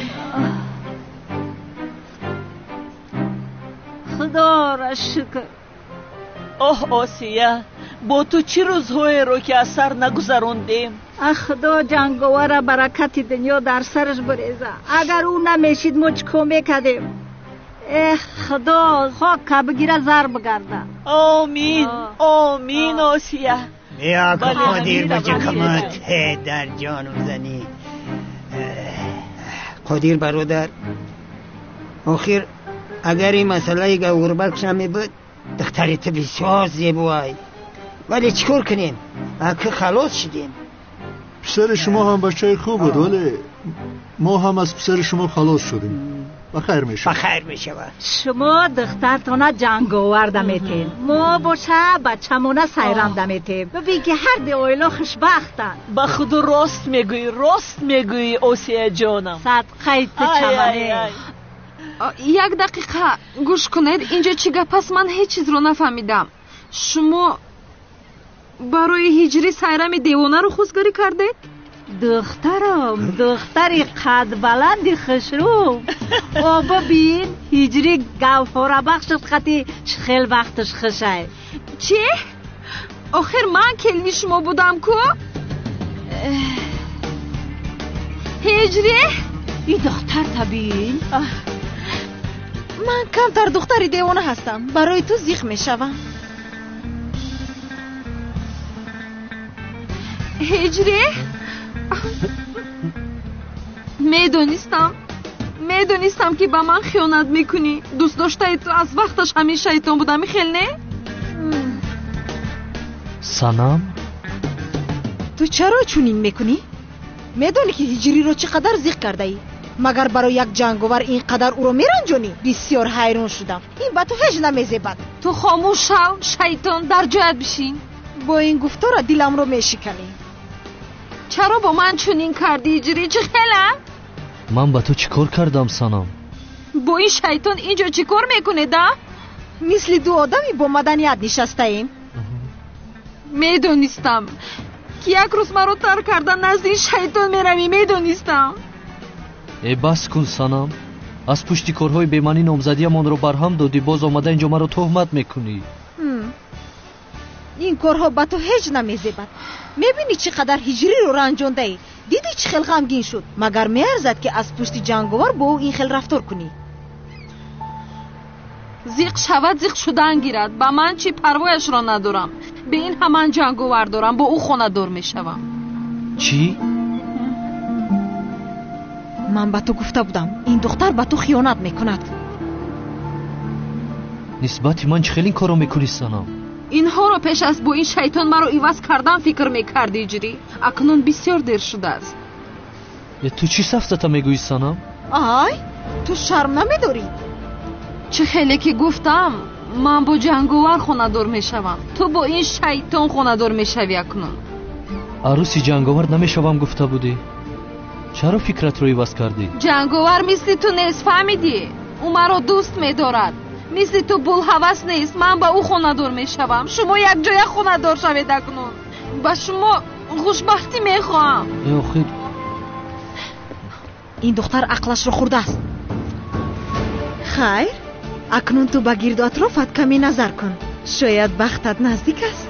худоро шукр. Оҳ, Осия, бо ту чӣ рӯзҳоеро ки аз сар нагузарондем. Ах, худо ҷанговара баракати дунё дар сараш буреза. Агар ӯ намешид, мо чӣ кор мекардем? Эх, худо хока бигира, зар бигарда. Омин, омин, Осия. Бیا که قادر بچه کمت در جانم زنی. قادر برادر، охир агар ин масъалаи гавҳарбахш намебуд, духтари ту бисёр зебоай. Вале чӣ кор кунем, аки халос шудем. Писари шумо ҳам бачаи хуб буд, вале мо ҳам аз писари шумо халос шудем. Ба хайр мешавад. Ба хайр мешавад. Шумо духтартона ҷанговар даметем, мо боша бачамона сайрам даметем. Бибин ки ҳар ду оила хушбахтанд. Ба худо рост мегӯӣ, рост мегӯӣ, Осия ҷонам. Садқаи ту чамане. Як дақиқа гӯш кунед, инҷо чӣ гап аст? Ман ҳеҷ чизро нафаҳмидам. Шумо барои ҳиҷрӣ сайрами девонаро хостгорӣ кардед? Духтарам, духтари қадбаланди хушрӯ. О бибин, ҳиҷрӣ гавҳорабахшат қати чӣ хел вақташ хушай. Чӣ? Охир ман келини шумо будам ку? Ҳиҷрӣ? И духтар табин. Ман камтар духтари девона ҳастам, барои ту зиқ мешавам. Ҳиҷрӣ? Медонистам, медонистам ки ба ман хиёнат мекунӣ. Дӯстдоштаи ту аз вақташ ҳамин шайтон будам, хел не? Санам, ту чаро чунин мекунӣ? Медонӣ ки ҳиҷриро чӣ қадар зиқ кардаӣ? Магар барои як ҷанговар ин қадар ӯро меранҷонӣ? Бисёр ҳайрон шудам. Ин ба ту ҳеҷ намезебад. Ту хомӯш шав, шайтон, дар ҷоят бишин. Бо ин гуфтора диламро мешиканӣ. Чаро бо ман чунин кардӣ, ҳиҷрӣ? Чӣ хела? Ман ба ту чӣ кор кардам, Санам? Бо ин шайтон инҷо чӣ кор мекунед, а? Мисли ду одами бо маданият нишастаем. Медонистам ки як рӯз маро тарк карда назди ин шайтон меравӣ, медонистам. Э, бас кун, Санам. Аз пушти корҳои бемаънӣ номзадиямонро барҳам додӣ, боз омада инҷо маро туҳмат мекунӣ. Ин корҳо ба ту ҳеҷ намезебад. Мебинӣ чӣ қадар ҳиҷриро ранҷондаӣ? Дидӣ чӣ хел ғамгин шуд? Магар меарзад ки аз пушти ҷанговар бо ӯ ин хел рафтор кунӣ? Зиқ шавад, зиқ шудан гирад. Ба ман чӣ, парвояшро надорам. Бе ин ҳаман ҷанговар дорам, бо ӯ хонадор мешавам. Чӣ? Ман ба ту гуфта будам, ин духтар ба ту хиёнат мекунад. Нисбати ман чӣ хел ин корро мекунӣ, Санам? Инҳоро пеш аз бо ин шайтон маро иваз кардан фикр мекардӣ, ҳиҷрӣ. Акнун бисёр дер шудааст. Ту чӣ сафсата мегӯӣ, Санам? Ай, ту шарм намедорӣ? Чӣ хеле ки гуфтам, ман бо ҷанговар хонадор мешавам. Ту бо ин шайтон хонадор мешавӣ акнун. Арӯси ҷанговар намешавам гуфта будӣ. Чаро фикратро иваз кардӣ? Ҷанговар мисли ту нест, фаҳмидӣ? Ӯ маро дӯст медорад. Мисли ту булҳавас нест. Ман ба ӯ хонадор мешавам. Шумо якҷоя хонадор шавед акнун. Ба шумо хушбахтӣ мехоҳам. Э, охир ин духтар ақлашро хӯрдааст. Хайр, акнун ту ба гирду атрофат каме назар кун. Шояд бахтат наздик аст.